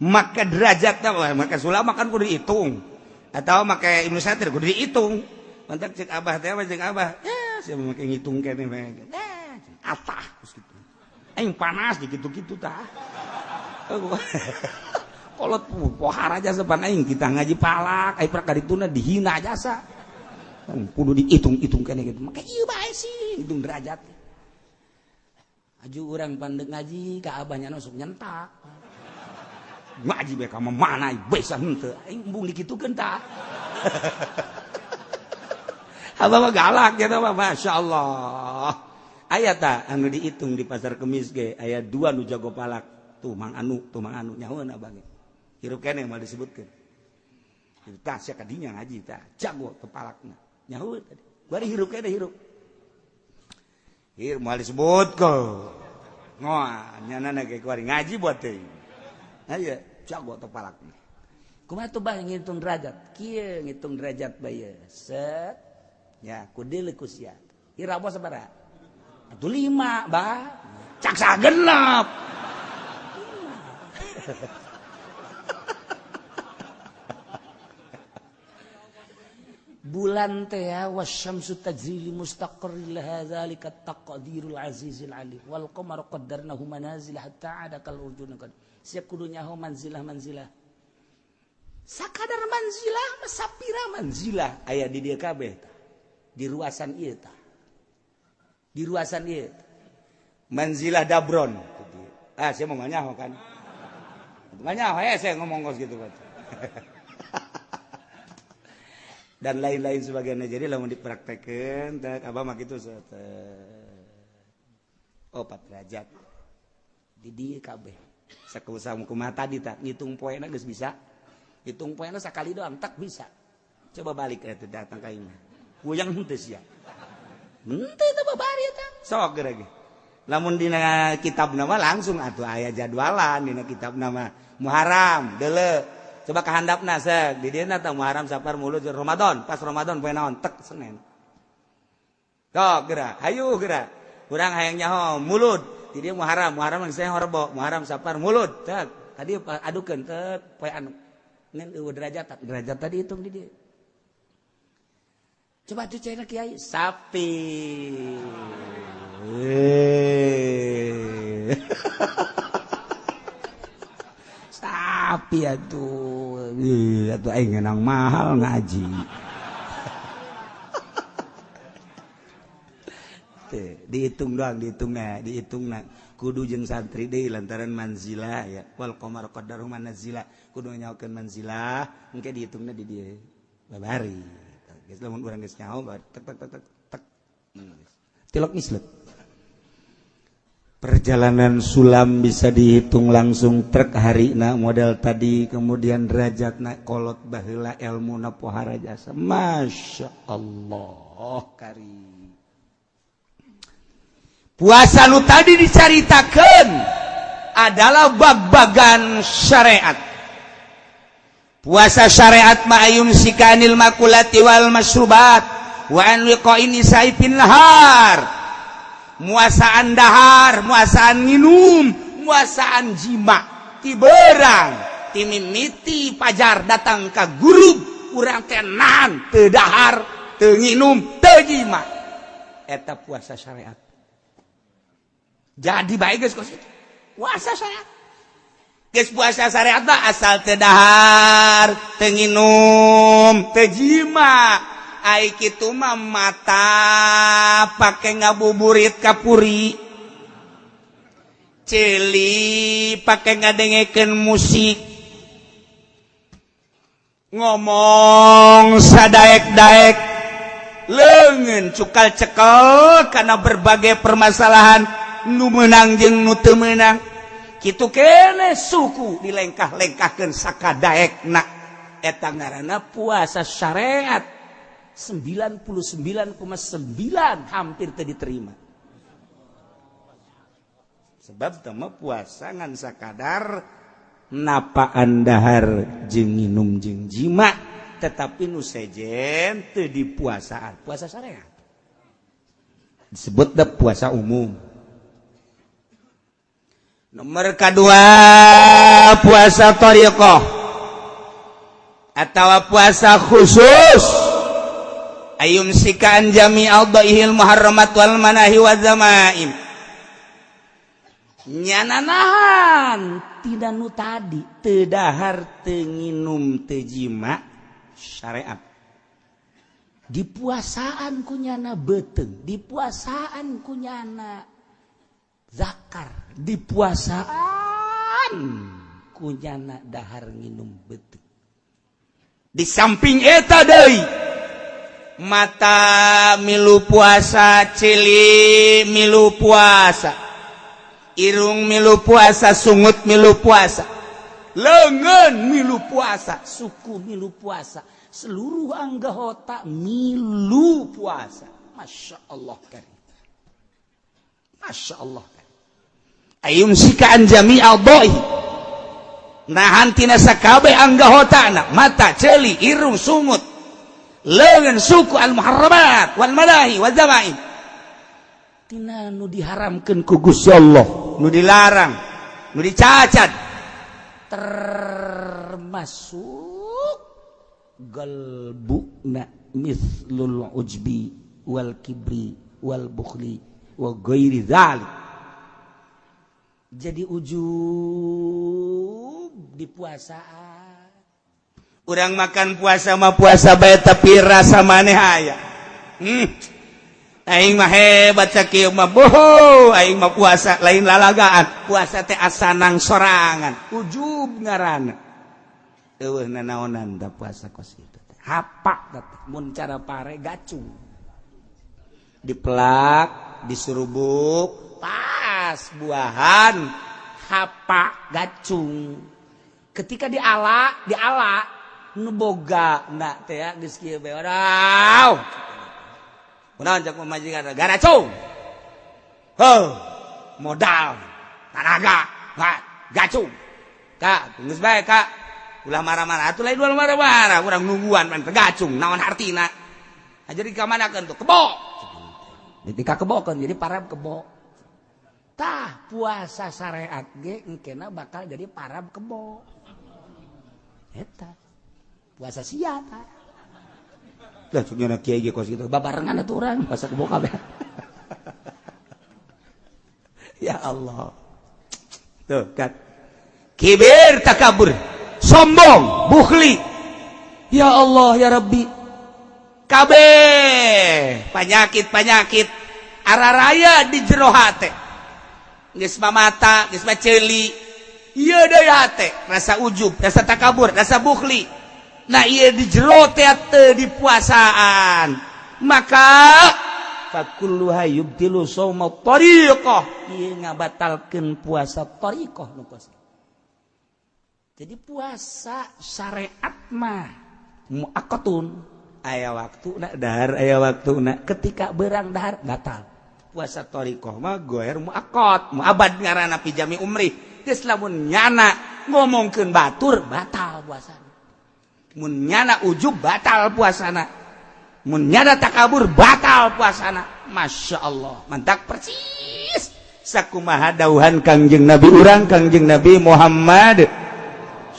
make derajatna make sulam makan kudu dihitung atau make Ibnu Satir kudu dihitung mantak cek abah teh cek abah ya sia make ngitung keneh bae atah geus kitu aing panas di kitu-kitu tah kolot pohara jasa pan aing kita ngaji palak aing prak kadituna dihina jasa kudu dihitung-hitung keneh kitu make ieu bae sih hitung derajat. Aju urang pandek ngaji ka abahnya sok nyentak. Ngaji bae ka mana bisa henteu aing embung dikitukeun tah. Abah mah galak gitu mah masyaallah. Aya tah anu dihitung di pasar Kemis ge aya dua nu jago palak tuh mang anu nyahoeun abah ge. Hirup keneh moal disebutkeun. Itu tah sia kadinya ngaji tah jago teu palakna. Nyahoeun tadi. Bari hirup keneh hirup. Hir moal disebut ko. Ngoa nyana ge kuari ngaji buat teh. Aya jago teu palakna. Kumaha tuh bah ngitung derajat? Kieu ngitung derajat bae. Set. Ya, kudeuleu ku sia. Ira bos sabaraha? Atuh 5, bah. Cak sagenep. Bulan teh wasyamsu tajri li mustaqarrin laha zalika taqdirul azizil alim wal qamaru qaddarnahu manazil hatta ada kal urjun qad sia kudu nyaho manzilah manzilah sakadar manzilah mah sapira manzilah aya di dieu kabeh tah di ruasan ieu tah di ruasan ieu manzilah dabron ah sia mah nyaho kan nyaho ya saya ngomong kos gitu kan. Dan lain-lain sebagainya. Jadi lamun dipraktekeun teh abah mah kitu opat derajat di dieu kabeh sakumaha kumaha tadi tah ngitung poena geus bisa hitung poena sakali doang tak bisa coba balik eta datang ka imah puyeng henteu sia henteu teh babari eta sok geura ge lamun dina kitabna mah langsung atuh aya jadwalan dina kitabna mah Muharram deuleu coba kehandapna sek di dieu tah Muharram Safar Mulud Ramadan pas Ramadan poe naon tek Senin tok geura hayu geura urang hayang nyaho Mulud di dieu Muharram Muharram geus horbo Muharram Safar Mulud tek tadi adukeun tek poe anu ngan eueuh derajat derajat tadi hitung di dieu coba tuh cenah kiai sapi. Sapi atuh atuh aing ngeunang mahal ngaji. Teh dihitung doang dihitungna dihitungna kudu jeung santri deui lantaran manzilah ya wal qamar qaddaru manazila kudu nyaokeun manzilah engke dihitungna di dieu babari geus lamun urang geus nyaho tek tek tek tek tilok mislet. Perjalanan sulam bisa dihitung langsung truk harina model tadi kemudian derajatna kolot baheula elmuna pohara jasa Masya Allah kari puasa nu tadi dicaritakeun adalah bag-bagan syariat puasa syariat ma'ayum sikanil makulati wal masrubat Wa an wiqa'in nisa'i fin nahar, muasaan dahar, muasaan nginum, muasaan jima ti berang, ti mimiti pajar datang ka gurub, urang teh nahan, teu dahar, teu nginum, teu jima. Eta puasa syariat. Jadi baik geus kos itu puasa syariat. Geus puasa syariat mah asal teu dahar, teu nginum, teu jima. Ai kitu mah mata pake ngabuburit ka puri, ceuli pake ngadengekeun musik, ngomong sadaek-daek, leungeun cukal cekel karena berbagai permasalahan nu meunang jeung nu teu meunang. Kitu kene suku dilengkah-lengkahkeun sakadaekna. Eta ngaranna puasa syariat 99,9 hampir teu diterima, sebab teu puasa ngan sakadar napaan dahar jeung nginum jeung jima, tetapi nu sejen teu dipuasaan. Puasa syariat disebut da puasa umum. Nomor kedua, puasa thariqah atau puasa khusus, ayyumsika an jami' a'dha'ihil muharramat wal manahi wa dzamaim. Nyana nahan tina nu tadi, teu dahar, teu nginum, teu jima syariat. Dipuasaan ku nyana beuteung, dipuasaan ku nyana zakar, dipuasaan ku nyana dahar nginum beuteung. Di samping eta deui, mata milu puasa, ceuli milu puasa, irung milu puasa, sungut milu puasa, leungeun milu puasa, suku milu puasa, seluruh anggota milu puasa. Masya Allah karim, Masya Allah karim. Ayyumsika an jami' a'dha'i, nahan tina sakabeh anggotana, mata, ceuli, irung, sungut, leungeun, suku, al muharramat wal manahi wal dzamaim, tina nu diharamkeun ku Gusti Allah, nu dilarang, nu dicacat, termasuk galbuna mitslul ujbi wal kibri wal bukhli wa ghairi dzalik. Jadi ujub di puasaan. Urang makan puasa mah puasa bae, tapi rasa maneh aya. Aing mah hebat sakieu mah, boho, aing mah puasa lain lalagaan, puasa teh asanang sorangan. Ujub ngaranna. Eueuh nanaonan da puasa kos kitu teh. Hapak teh mun cara pare gacung. Dipelak, disurubuk, pas buahan hapak gacung. Ketika diala, diala nu boga na teh ya geus kieu bae. Waduh. Kunaon cak pamajikan garacung. Heuh, modal, tanaga, gacung. Kak, geus bae, Kak. Ulah marah-marah atuh, lain ulah marah-marah, urang nungguan pan gacung, naon hartina. Nah, jadi ka manakeun tuh? Kebo. Jadi ka kebokeun, jadi parab kebo. Tah, puasa syariat ge engkena bakal jadi parab kebo. Eta. Puasa sia tah. Lah, cuk kiai ge kos kitu, babarengan atuh urang puasa kebo kabeh. Ya Allah. Tuh kan. Kibir, takabur, sombong, bukhli. Ya Allah, ya Rabbi. Kabeh penyakit-penyakit araraya di jero hate. Geus mah mata, geus mah ceuli. Ieu deui hate, rasa ujub, rasa takabur, rasa bukhli. Nah, ieu di jero teh teu dipuasaan. Maka fakulluha yubtilu shauma tariqah. Ieu ngabatalkeun puasa tariqah nu kos. Jadi puasa syariat mah muaqqatun, aya waktu nak dahar, aya waktu nak ketika berang dahar batal. Puasa thariqah mah goer muaqqat, muabad ngaranna, fi jami umri. Geus lamun nyana ngomongkeun batur, batal puasana. Mun nyana ujub, batal puasana. Mun nyana takabur, batal puasana. Masya Allah, mantak persis sakumaha dauhan Kangjeng Nabi urang, Kangjeng Nabi Muhammad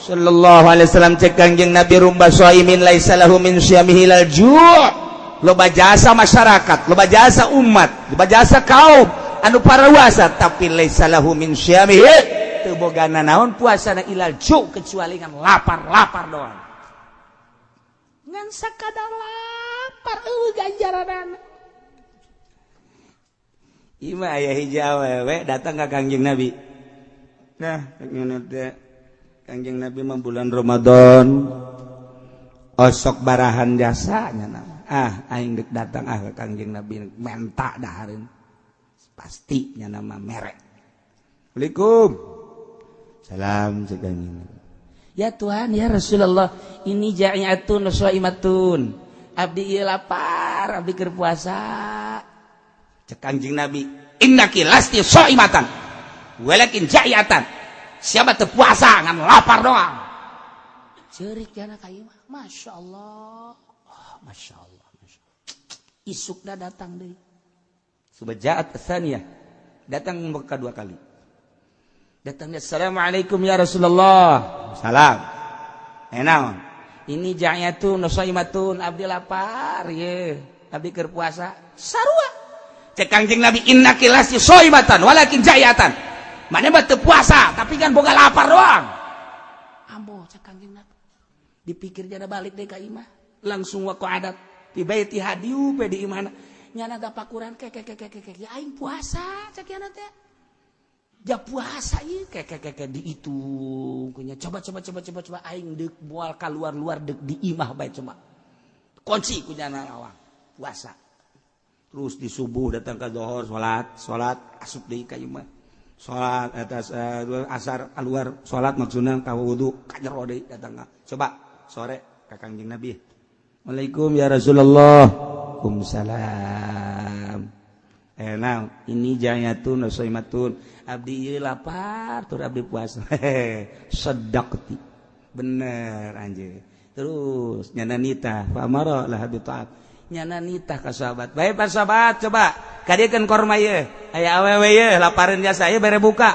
sallallahu alaihi wasallam. Cek Kangjeng Nabi, "Rubba shaimin laisa lahu min siyamihi illal ju'." Loba jasa masyarakat, loba jasa umat, loba jasa kaum anu parawasa, tapi laisa lahu min siyamihi, teu boga nanaon puasana, illal ju', kecuali ngan lapar-lapar doang, ngan sakadar lapar, euweuh ganjaranana. Ima aya hiji awewe datang ka Kangjeng Nabi. Nah, teh Kangjeng Nabi mah bulan Ramadan osok barahan jasanya nama. Ah, aing dek datang ah ke Kangjeng Nabi menta dahareun. Pasti nya nama merek. Assalamualaikum. Salam, cek Kangjeng Nabi. Ya Tuhan, ya Rasulullah, ini ja'iatun shaimatun. Abdi ieu lapar, abdi keur puasa. Cek Kangjeng Nabi, "Innaki lasti shaimatan walakin ja'iatan." Siapa teu puasa, ngan lapar doang. Ceurik jana ka ieu mah. Masya Allah. Oh, Masya Allah. Masya Allah. Isukna datang deui. Subajaat tsaniyah. Datang kedua kali. Datangnya, "Assalamualaikum ya Rasulullah." Salam. Eh, naon? Ini ja'yatun shaimatun, abdi lapar ye. Abdi keur puasa. Sarua. Cek Kangjeng Nabi, "Innaki lasti shaimatan walakin ja'yatan." Mana mah teu puasa, tapi kan boga lapar doang. Ambo, cek Kangjeng Nabi. Dipikir jana balik deh ka imah. Langsung waqa'adat fi baitiha, diup di imahna. Nyana tapakuran ke ke ke ke ke, ya aing puasa, cek nyana teh. Ja puasa ieu ke ke ke ke, dihitung kunya. Coba coba coba coba coba, aing deuk moal keluar-luar, deuk di imah bae, coba. Kunci ku nyana lawang. Puasa. Terus di subuh datang ke zohor, salat, salat, asup deui ka imah. Salat atas asar keluar salat, maksudna ka wudu, ka jero deui datang. Coba sore ka Kangjeng Nabi. "Assalamualaikum ya Rasulullah." "Waalaikumsalam." Eh, nah, ini jayatun shaimatun. Abdi ieu lapar, tur abdi puasa. "Sadaqti." Bener anjir. Terus nyana nitah, fa amara laha bi ta'at. Nyana nitah ka sahabat. "Baik, Pak sahabat, coba kadiekeun korma ieu. Aya awewe ieu lapareun jasa ieu, bere buka."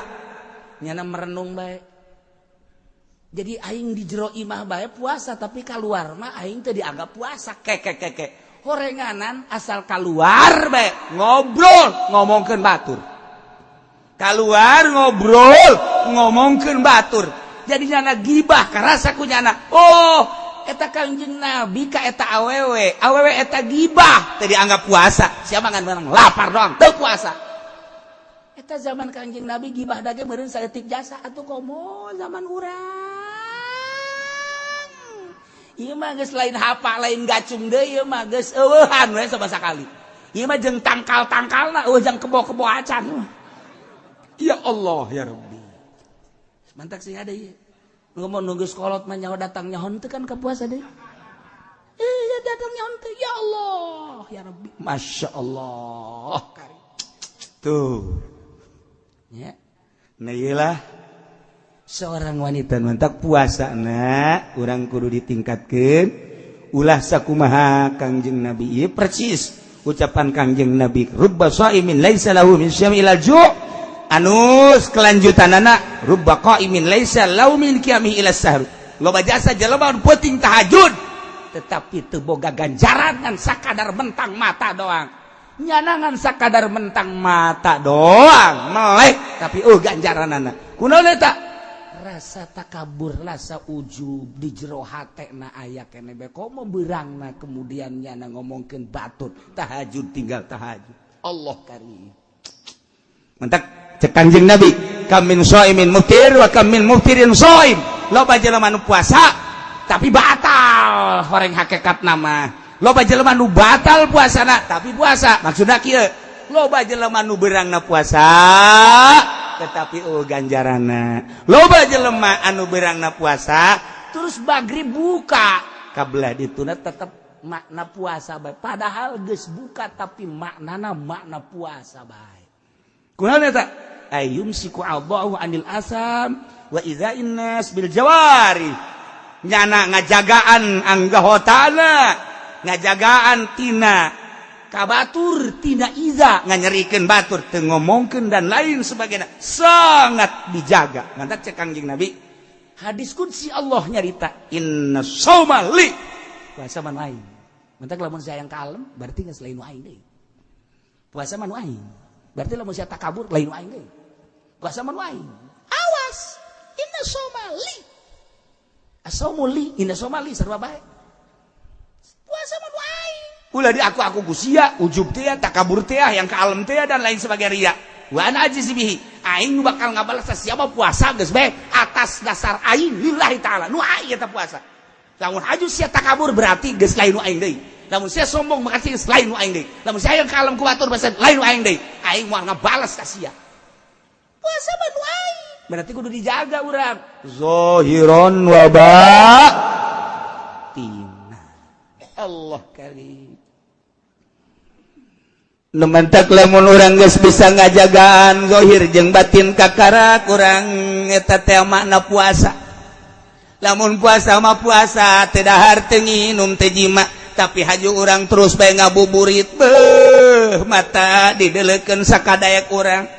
Nyana merenung bae. Jadi aing di jero imah bae puasa, tapi keluar mah aing teu dianggap puasa. Ke ke ke ke. Horenganan asal keluar bae ngobrol ngomongkeun batur. Keluar ngobrol ngomongkeun batur. Jadi nyana gibah karasa ku nyana. Oh, eta Kangjeng Nabi ka eta awewe, awewe eta gibah teu dianggap puasa. Siapa ngan menang lapar doang teu puasa. Eta zaman Kangjeng Nabi gibah dage meureun saeutik jasa atuh, komo zaman urang. Ieu mah geus lain hapa, lain gacung deui, ieu mah geus eueuhan we sama sakali. Ieu mah jeung tangkal-tangkalna eueuh, jang kebo-kebo acan. Ya Allah ya Rabbi. Mantak sih ada ieu. Ngomong nunggu sekolot mah nyaho datang nyaho teu kan ka puasa deui. Eh, ya datang nyaho teu, ya Allah ya Rabbi. Masya Allah. Tuh. Ya. Nah, iyalah seorang wanita mantak puasa na urang kudu ditingkatkan, ulah sakumaha Kangjeng Nabi ieu. Persis ucapan Kangjeng Nabi, "Rubba shaimin laisa lahu min syami ilal ju'." Anus kelanjutanana, "Rubba qaimin laisa lahu min qiyamihi ila sahur." Loba jasa jelema nu peuting tahajud, tetapi teu boga ganjaran, ngan sakadar mentang mata doang. Nyana ngan sakadar mentang mata doang melek, tapi oh ganjaranana. Kunaon eta? Rasa takabur, rasa ujub di jero hatena aya keneh bae, komo beurangna kemudian nyana ngomongkeun batur, tahajud tinggal tahajud. Allah karim. Mantak cek Kanjeng Nabi, "Kam min shaimin muftir wa kam min muftirin shaim." Loba jelema nu puasa tapi batal horeng hakikat nama. Loba jelema nu batal puasana tapi puasa. Maksudna kieu, loba jelema nu beurangna puasa tetapi oh ganjarana. Loba jelema anu beurangna puasa terus magrib buka, kabelah dituna tetep makna puasa bae, padahal geus buka, tapi maknana makna puasa bae. Kunaon eta? Ayumsiku Allahu anil asam wa idza'in nas bil jawari. Nyana ngajagaan anggahotana. Ngajagaan tina kabatur, tina iza nganyerikeun batur, teu ngomongkeun dan lain sebagainya, sangat dijaga. Ngantak cek Kangjeng Nabi, hadis qudsi, Allah nyarita, "Inna shauma li," puasa mah aing. Mantak lamun saya yang kalem berarti geus lain aing deui. Puasa mah aing. Berarti lamun saya takabur, lain aing deui. Puasa mah aing. Awas, inna shauma li, asaumu li, inna shauma li, sarua bae. Puasa mah aing. Ulah di aku ku sia, ujub teh, takabur teh, yang kalem teh, dan lain sebagai ria. Wa ana ajzi bihi, aing bakal ngabalas siapa. Puasa geus bae atas dasar aing, lillahi taala, nu aing eta puasa. Lamun haju sia takabur, berarti geus lain nu aing deui. Lamun sia sombong, berarti geus lain nu aing deui. Lamun sia yang kalem ku batur, berarti lain nu aing deui. Aing moal ngabalas ka sia. Puasa mah nu aing, berarti kudu dijaga urang zahiron wa batina. Allah karim. Nu mantak lamun urang geus bisa ngajagaan zahir jeung batin, kakara kurang eta teh makna puasa. Lamun puasa mah puasa teu dahar, teu nginum, teu jima, tapi haju urang terus bae ngabuburit, beuh, mata didelekeun sakadaek urang.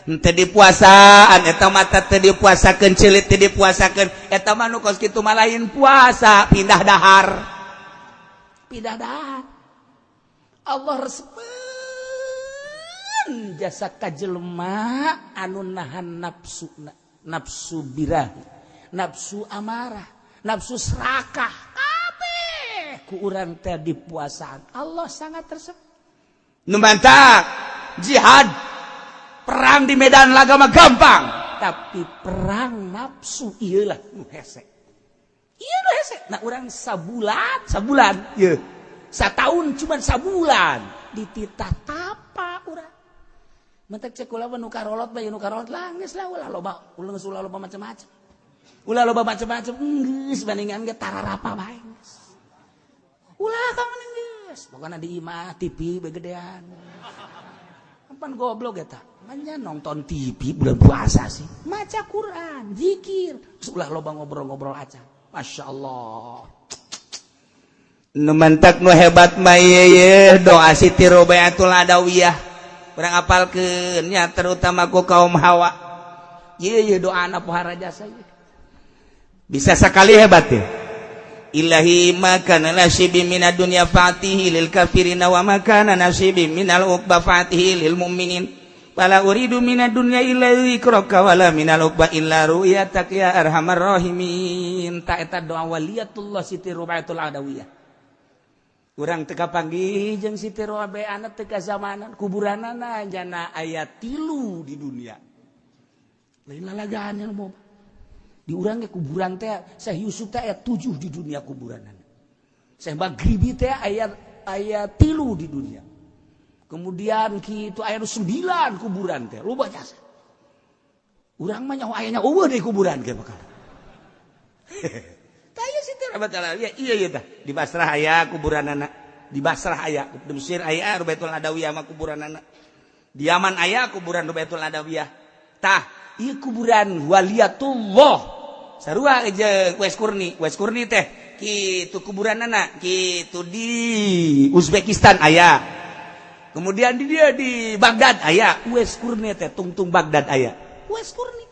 Henteu dipuasaan eta mata, teu dipuasakeun celit, teu dipuasakeun. Eta mah nu kos kitu mah lain puasa, pindah dahar, pindah dahar. Allah resepeun jasa ka jelema anu nahan nafsu, nafsu birahi, nafsu amarah, nafsu serakah, kabeh ku urang teh dipuasaan. Allah sangat resep. Nu mantak jihad, perang di medan laga mah gampang, tapi perang nafsu iyalah nu hese, ieu nu hese. Nah, urang sabulan, sabulan ieu, satahun cuman sabulan dititah tapa urang. Mentek cek kula, nu karolot bae, nu karolot lah geus lah, ulah loba, ulah geus, ulah loba macam-macam, ulah loba macam-macam, geus bandingan ge tararapa bae geus. Ulah kamu geus, pokokna di imah TV begedean. Kapan goblok eta? Manya nonton TV bulan puasa sih. Maca Quran, zikir, terus ulah loba ngobrol-ngobrol aja. Masya Allah. Nu mantak nu hebat mah ye doa Siti Robiatul Adawiyah. Urang apalkeun nya, terutama ku kaum hawa. Ye ye doa anak pohara jasa ye. Bisa sekali hebat ya. Ilahi ma kana nasibi minad dunya fa'tihi lil kafirina wa ma kana nasibi minal uqba fa'tihi lil mu'minin. Fala uridu minad dunya illa dzikraka wala minal uqba illa ru'yatak ya arhamar rahimin. Ta eta doa waliyatullah Siti Rubatul Adawiyah. Urang teu kapanggih jeung Siti Rubaiyah, teu zamanan. Kuburanana jana aya 3 di dunia. Lain lalagaan yang mau di urang ge kuburan teh Syekh Yusuf teh aya 7 di dunia kuburanana. Syekh Maghribi teh aya aya 3 di dunia. Kemudian kitu aya 9 kuburan teh, loba jasa. Urang mah nyaho ayanya eueuh di kuburan ge bakal. Tah ieu Siti Rubatul Adawiyah, iya iya tah. Di Basrah aya kuburanana. Di Basrah aya, di Mesir aya Rubatul Adawiyah mah kuburanana. Di Yaman aya kuburan Rubatul Adawiyah. Tah, ieu kuburan waliyatullah. Sarua jeung Uwais Qurni. Uwais Qurni teh kitu kuburanana, kitu di Uzbekistan aya. Kemudian di dia di Baghdad aya Uwais Qurni teh, tungtung Baghdad aya. Uwais Qurni.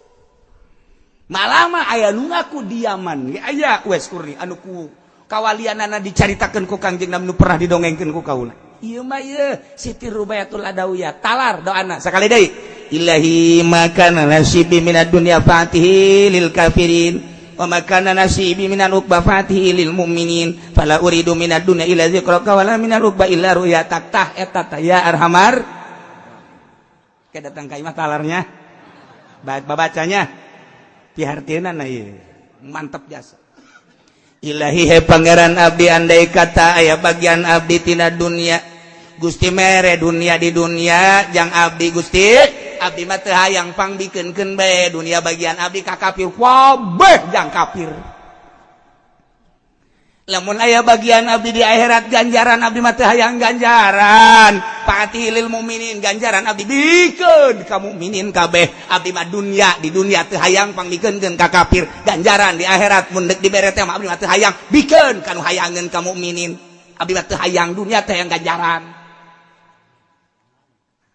Malah mah aya nu ngaku di Yaman ge aya Uwais Qurni anu ku kawalianana dicaritakeun ku Kangjeng Nabi, nu pernah didongengkeun ku kaula. Ieu mah ieu Siti Rubayatul Adawiyah, talar doana sakali deui. Ilahi ma kana nasibi minad dunya fa'tihi lil kafirin wa ma kana nasibi minal uqba fa'tihi lil mu'minin fala uridu minad dunya illa dzikraka wala minal uqba illa ru'yatak. Tah eta tah ya arhamar. Ke datang ka imah talarnya babacanya pihartieuna ieu mantep jasa. Ilahi, he Pangeran abdi, andai kata aya bagian abdi tina dunia, Gusti mere dunia di dunia jang abdi, Gusti, abdi mah teu hayang, pangbikeunkeun bae dunia bagian abdi ka kafir, kabeh jang kafir. Lamun aya bagian abdi di akhirat ganjaran, abdi mah teu hayang ganjaran, fa'tihi lil mukminin, ganjaran abdi bikeun ka mukminin kabeh. Abdi mah dunia di dunia teu hayang, pangbikeunkeun ka kafir. Ganjaran di akhirat mun deuk dibere teh mah abdi mah teu hayang, bikeun ka nu hayangeun ka mukminin. Abdi mah teu hayang dunia teh yang ganjaran.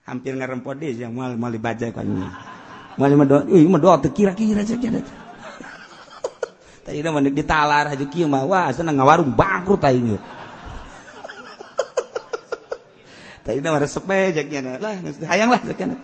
Hampir ngarempot deh yang moal moal dibaca kan. Moal mah doa, euy mah doa teu kira-kira saja. Tadi mah ditalar haju kieu mah wah senang ngawarung bangkrut aing. Tadi mah resep bae cek nya lah hayang lah cek nya.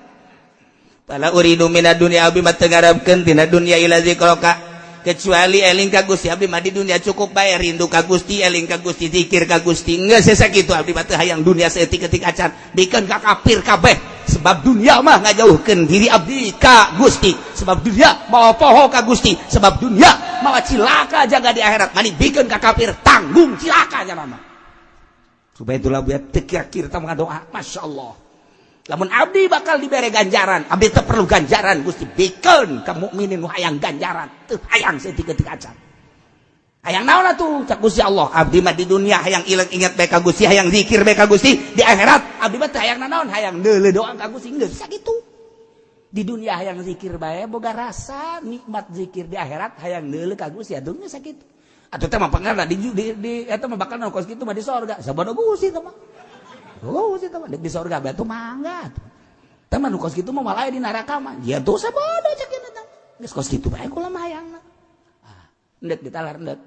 Fala uridu minad dunya abdi mah teu ngarepkeun tina dunya ila zikraka kecuali eling ka Gusti. Abdi mah di dunia cukup bae rindu ka Gusti, eling ka Gusti, zikir ka Gusti. Geus sakitu abdi mah teu hayang dunia saeutik-eutik acan, bikeun ka kafir kabeh. Sebab dunia mah ngajauhkeun diri abdi ka Gusti, sebab dunia mawa poho ka Gusti, sebab dunia mawa cilaka jaga di akhirat. Mani bikeun ka kafir tanggung cilaka nya mah. Supaya itulah buat teu kira-kira tah doa, Masya Allah. Lamun abdi bakal dibere ganjaran, abdi teu perlu ganjaran Gusti, bikeun ka mukminin nu hayang ganjaran, teu hayang saeutik-eutik acan. Hayang naon atuh cak Gusti Allah? Abdi mah di dunia hayang ilang ingat bae ka Gusti, hayang zikir bae ka Gusti. Di akhirat abdi mah teu hayang nanaon, hayang neuleuh doa ka Gusti, geus sakitu. Di dunia hayang zikir bae boga rasa nikmat zikir, di akhirat hayang neuleuh ka Gusti atuh geus sakitu. Atuh teh mah pangarna di eta mah bakal kos kitu mah di sorga. Sabodo Gusti teh mah. Oh, Gusti teh mah di sorga bae tuh mangga tuh. Teh mah nu kos kitu mah malah di neraka mah. Ya tuh sabodo cek eta. Geus kos kitu bae kula mah hayangna. Ah, endek ditalar endek.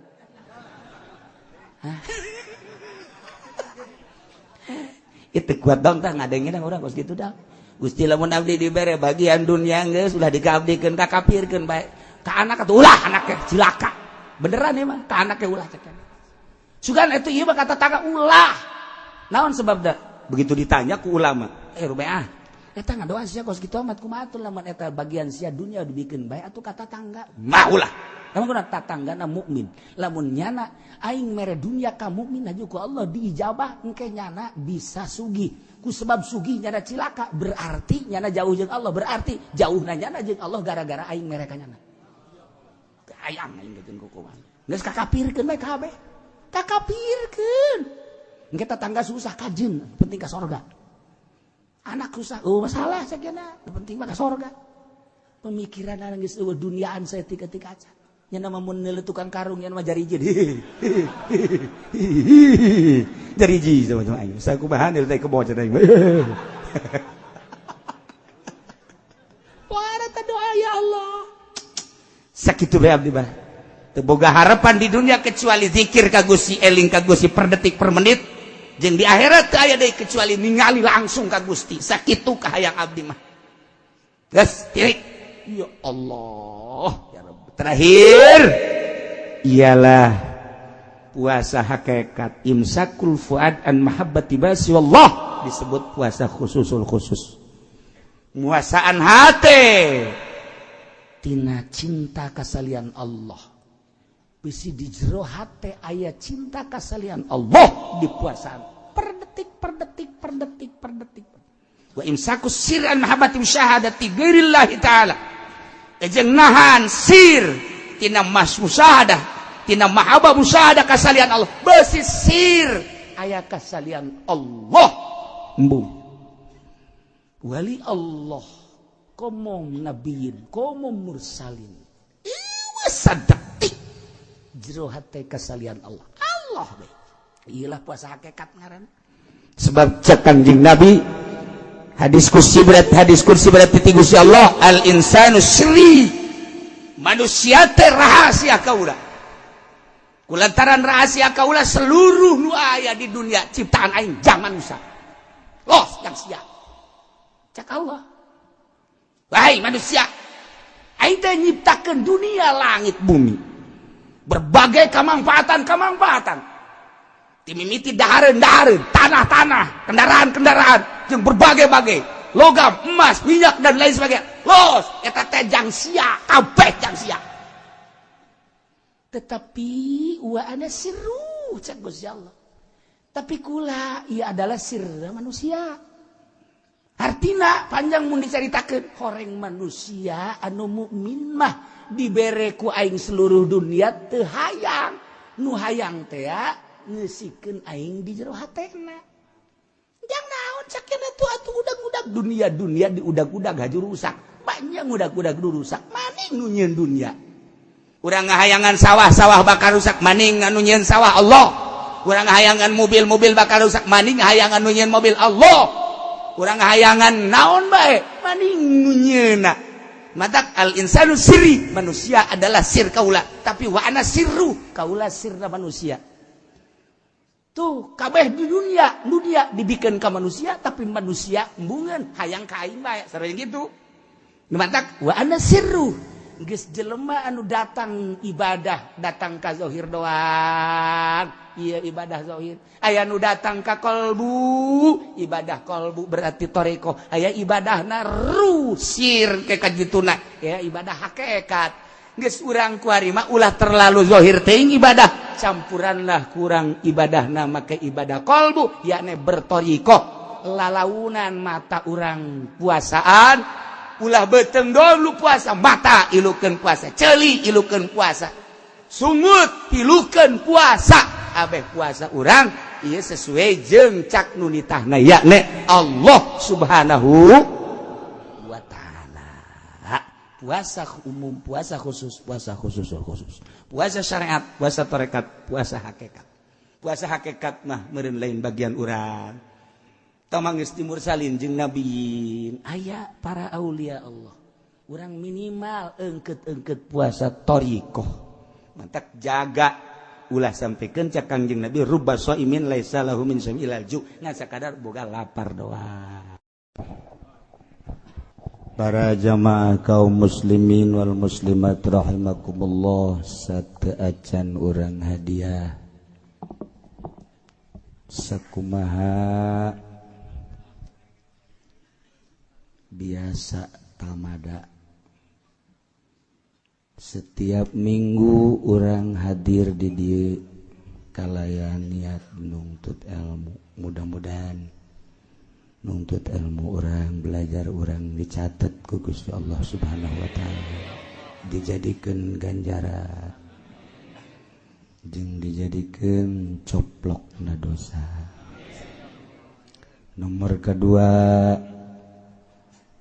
Itu kuat dong tah ngadengin urang kos kitu dah. Gusti lamun abdi dibere bagian dunia geus ulah dikaabdikeun ka kafirkeun bae. Ka anak atuh ulah anaknya cilaka. Beneran ya mah ka anaknya ulah cek. Sugan itu ieu mah kata tangga ulah. Naon sebabna? Begitu ditanya ku ulama, rubeah. Eta ngadoa sia kos kitu amat kumaha atuh lamun eta bagian sia dunia dibikeun bae atuh kata tangga. Mah ulah. Lamun kuna tatanggana mukmin, lamun nyana aing mere dunia ka mukmin aju ku Allah diijabah engke nyana bisa sugih. Ku sebab sugih nyana cilaka, berarti nyana jauh jeung Allah, berarti jauhna nyana jeung Allah gara-gara aing mere ka nyana. Hayang aing jeung kukuman. Geus kakapirkeun bae kabeh. Kakapirkeun. Engke tetangga susah kajeun, penting ka sorga. Anak susah, oh masalah sakiana, penting mah ka sorga. Pemikiran geus eueuh duniaan saeutik-eutik acan. Nya nama mun neuleuh tukang karung nya mah jariji. Jariji sama sama aing. Sakumaha teh kebo cenah aing. Wah, eta doa ya Allah. Sakitu bae abdi mah. Teu boga harapan di dunia kecuali zikir ka Gusti, eling ka Gusti per detik per menit. Jeung di akhirat teu aya deui kecuali ningali langsung ka Gusti. Sakitu kahayang abdi mah. Geus tirik. Ya Allah. Ya Rabb. Terakhir ialah puasa hakikat imsakul fuad an mahabbati basi wallah, disebut puasa khususul khusus, muasaan hati tina cinta kasalian Allah. Bisi di jero hate aya cinta kasalian Allah di puasaan per detik per detik per detik per detik. Wa imsakus sir an mahabbati musyahadati ghairillahi ta'ala, jeung nahan sir tina mas musyahadah, tina mahabbah musyahadah kasalian Allah. Besi sir aya kasalian Allah embung wali Allah komo nabiyin komo mursalin ieu sadetik jero hate kasalian Allah. Allah be iyalah puasa hakikat ngaran. Sebab cek Kanjeng Nabi hadis kursi berat, hadis kursi berat ti Gusti Allah, al insanu sri, manusia teh rahasia kaula. Kulantaran rahasia kaula seluruh nu aya di dunia ciptaan aing jang manusia los yang sia. Cak Allah, wahai manusia, aing teh nyiptakeun dunia langit bumi berbagai kamangfaatan-kamangfaatan timimiti dahareun-dahareun, tanah-tanah, kendaraan-kendaraan jeung berbagai-bagai logam, emas, minyak dan lain sebagainya. Los eta teh jang sia kabeh, jang sia. Tetapi wa ana sirru, cek Gusti Allah, tapi kula ia adalah sirra manusia. Artina panjang mun dicaritakeun. Horeng manusia anu mukmin mah dibere ku aing seluruh dunia teu hayang, nu hayang teh ngeusikeun aing di jero hatena. Jang naon cakena tuh atuh udag-udag dunia, dunia di udag-udag haju rusak, banyak udag-udag rusak maning nu nyieun dunia. Urang ngahayangan sawah, sawah bakal rusak maning anu nyieun sawah Allah. Kurang hayangan mobil-mobil bakal rusak, maning hayangan nu nyieun mobil Allah. Kurang hayangan naon bae, maning nu nyieunna. Matak al insanu sirri, manusia adalah sir kaula, tapi wa ana sirru, kaula sirna manusia. Tuh kabeh di dunia, dunia dibikin ke manusia, tapi manusia embungeun hayang ka aing bae, sering gitu. Matak wa ana sirru. Geus jelema anu datang ibadah, datang ka zahir doang. Iya ibadah zahir. Aya nu datang ka kolbu, ibadah kolbu berarti toreko. Aya ibadahna rusir ke kajituna, ya ibadah hakikat. Geus urang kuari mah ulah terlalu zahir teuing ibadah, campuranlah kurang ibadahna make ibadah kolbu, yakni bertorikoh. Lalaunan mata urang puasaan, ulah beteng dulu puasa, mata ilukeun puasa, ceuli ilukeun puasa, sungut ilukeun puasa, abeh puasa urang ieu sesuai jeung cak nu nitahna yakni Allah Subhanahu wa taala. Puasa umum, puasa khusus, puasa khusus khusus, puasa syariat, puasa tarekat, puasa hakikat. Puasa hakikat mah meureun lain bagian urang. Tamang geus dimursalin jeung nabiin, aya para aulia Allah. Urang minimal engket-engket puasa torikoh. Mantak jaga ulah sampaikan cak Kangjeng Nabi rubba shaimin laisa lahu min shaim ilal ju, ngan sakadar boga lapar doang. Para jamaah kaum muslimin wal muslimat rahimakumullah, sateuacan urang hadiah sakumaha biasa tamada setiap minggu orang hadir di dieu kalayan niat nuntut ilmu. Mudah-mudahan nuntut ilmu orang, belajar orang dicatat ku Gusti Allah Subhanahu wa taala, dijadikan ganjaran jeung dijadikan coplokna dosa. Nomor kedua,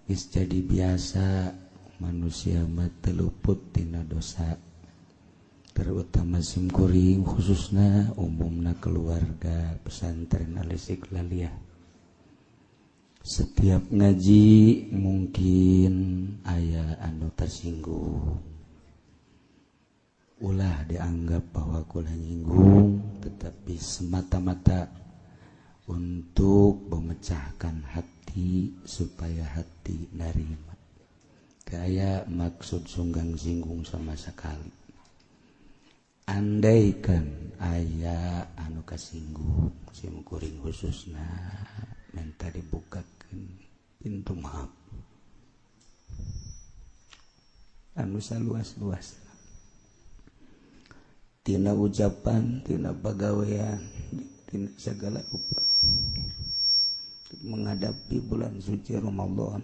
geus jadi biasa manusia mah teu luput tina dosa, terutama simkuring khususna umumna keluarga pesantren Al-Istiqlaliyah. Setiap ngaji mungkin aya anu tersinggung, ulah dianggap bahwa kula nyinggung, tetapi semata-mata untuk memecahkan hati supaya hati narima. Kayak maksud sunggang singgung sama sekali. Andaikan aya anu kasinggung sim kuring khususna minta dibukakan pintu maaf anu saluas-luas, tina ucapan, tina pagawean, tina segala rupa. Menghadapi bulan suci Ramadan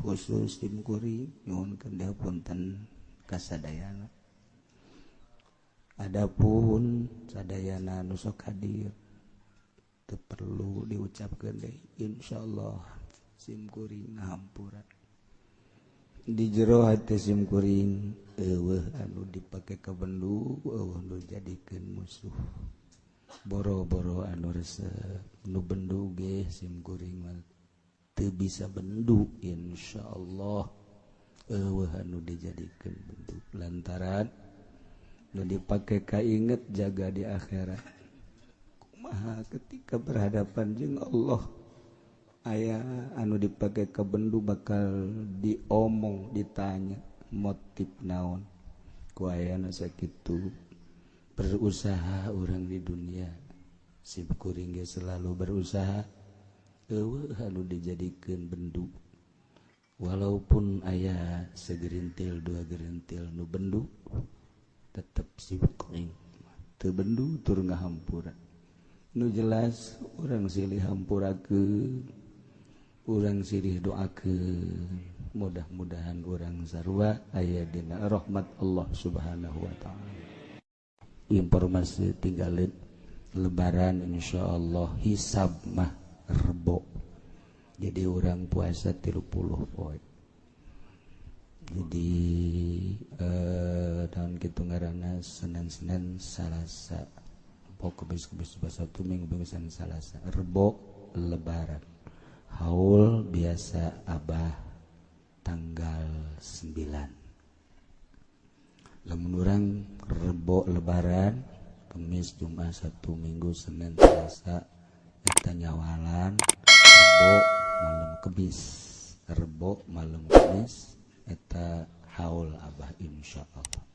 khusus sim kuring nyuhunkeun dihapunten kasadayana. Adapun sadayana nu sok hadir teu perlu diucapkeun deui, insyaallah sim kuring ngahampura. Di jero hati sim kuring eueuh anu dipake ka bendu, eueuh nu jadikeun musuh. Boro-boro anu resep nu bendu ge sim kuring mah teu bisa bendu, insyaallah eueuh anu dijadikeun bendu lantaran nu dipake kainget jaga di akhirat. Kumaha ketika berhadapan jeung Allah aya anu dipake ka bendu bakal diomong, ditanya motif naon ku ayana sakitu. Berusaha orang di dunia sim kuring ge selalu berusaha eueuh anu dijadikeun bendu, walaupun aya segerintil dua gerintil nu bendu tetep sim kuring teu bendu tur ngahampura. Nu jelas urang silih hampurakeun, urang silih doakeun, mudah-mudahan urang sarua aya dina rahmat Allah Subhanahu wa taala. Informasi tinggalin lebaran insyaallah hisab mah Rebo, jadi orang puasa 30 poe. Jadi tahun kitu ngaranna Senin-Senin Salasa Rebo, Kemis, Kemis, Jumat, Sabtu, Minggu, Minggu, Senin, Salasa, Rebo Lebaran. Haul biasa Abah tanggal 9. Lamun urang Rebo Lebaran, Kemis, Jumat, Sabtu, Minggu, Senin, Selasa eta nyawalan Rebo malam Kemis. Rebo malam Kemis eta haul Abah, insyaallah.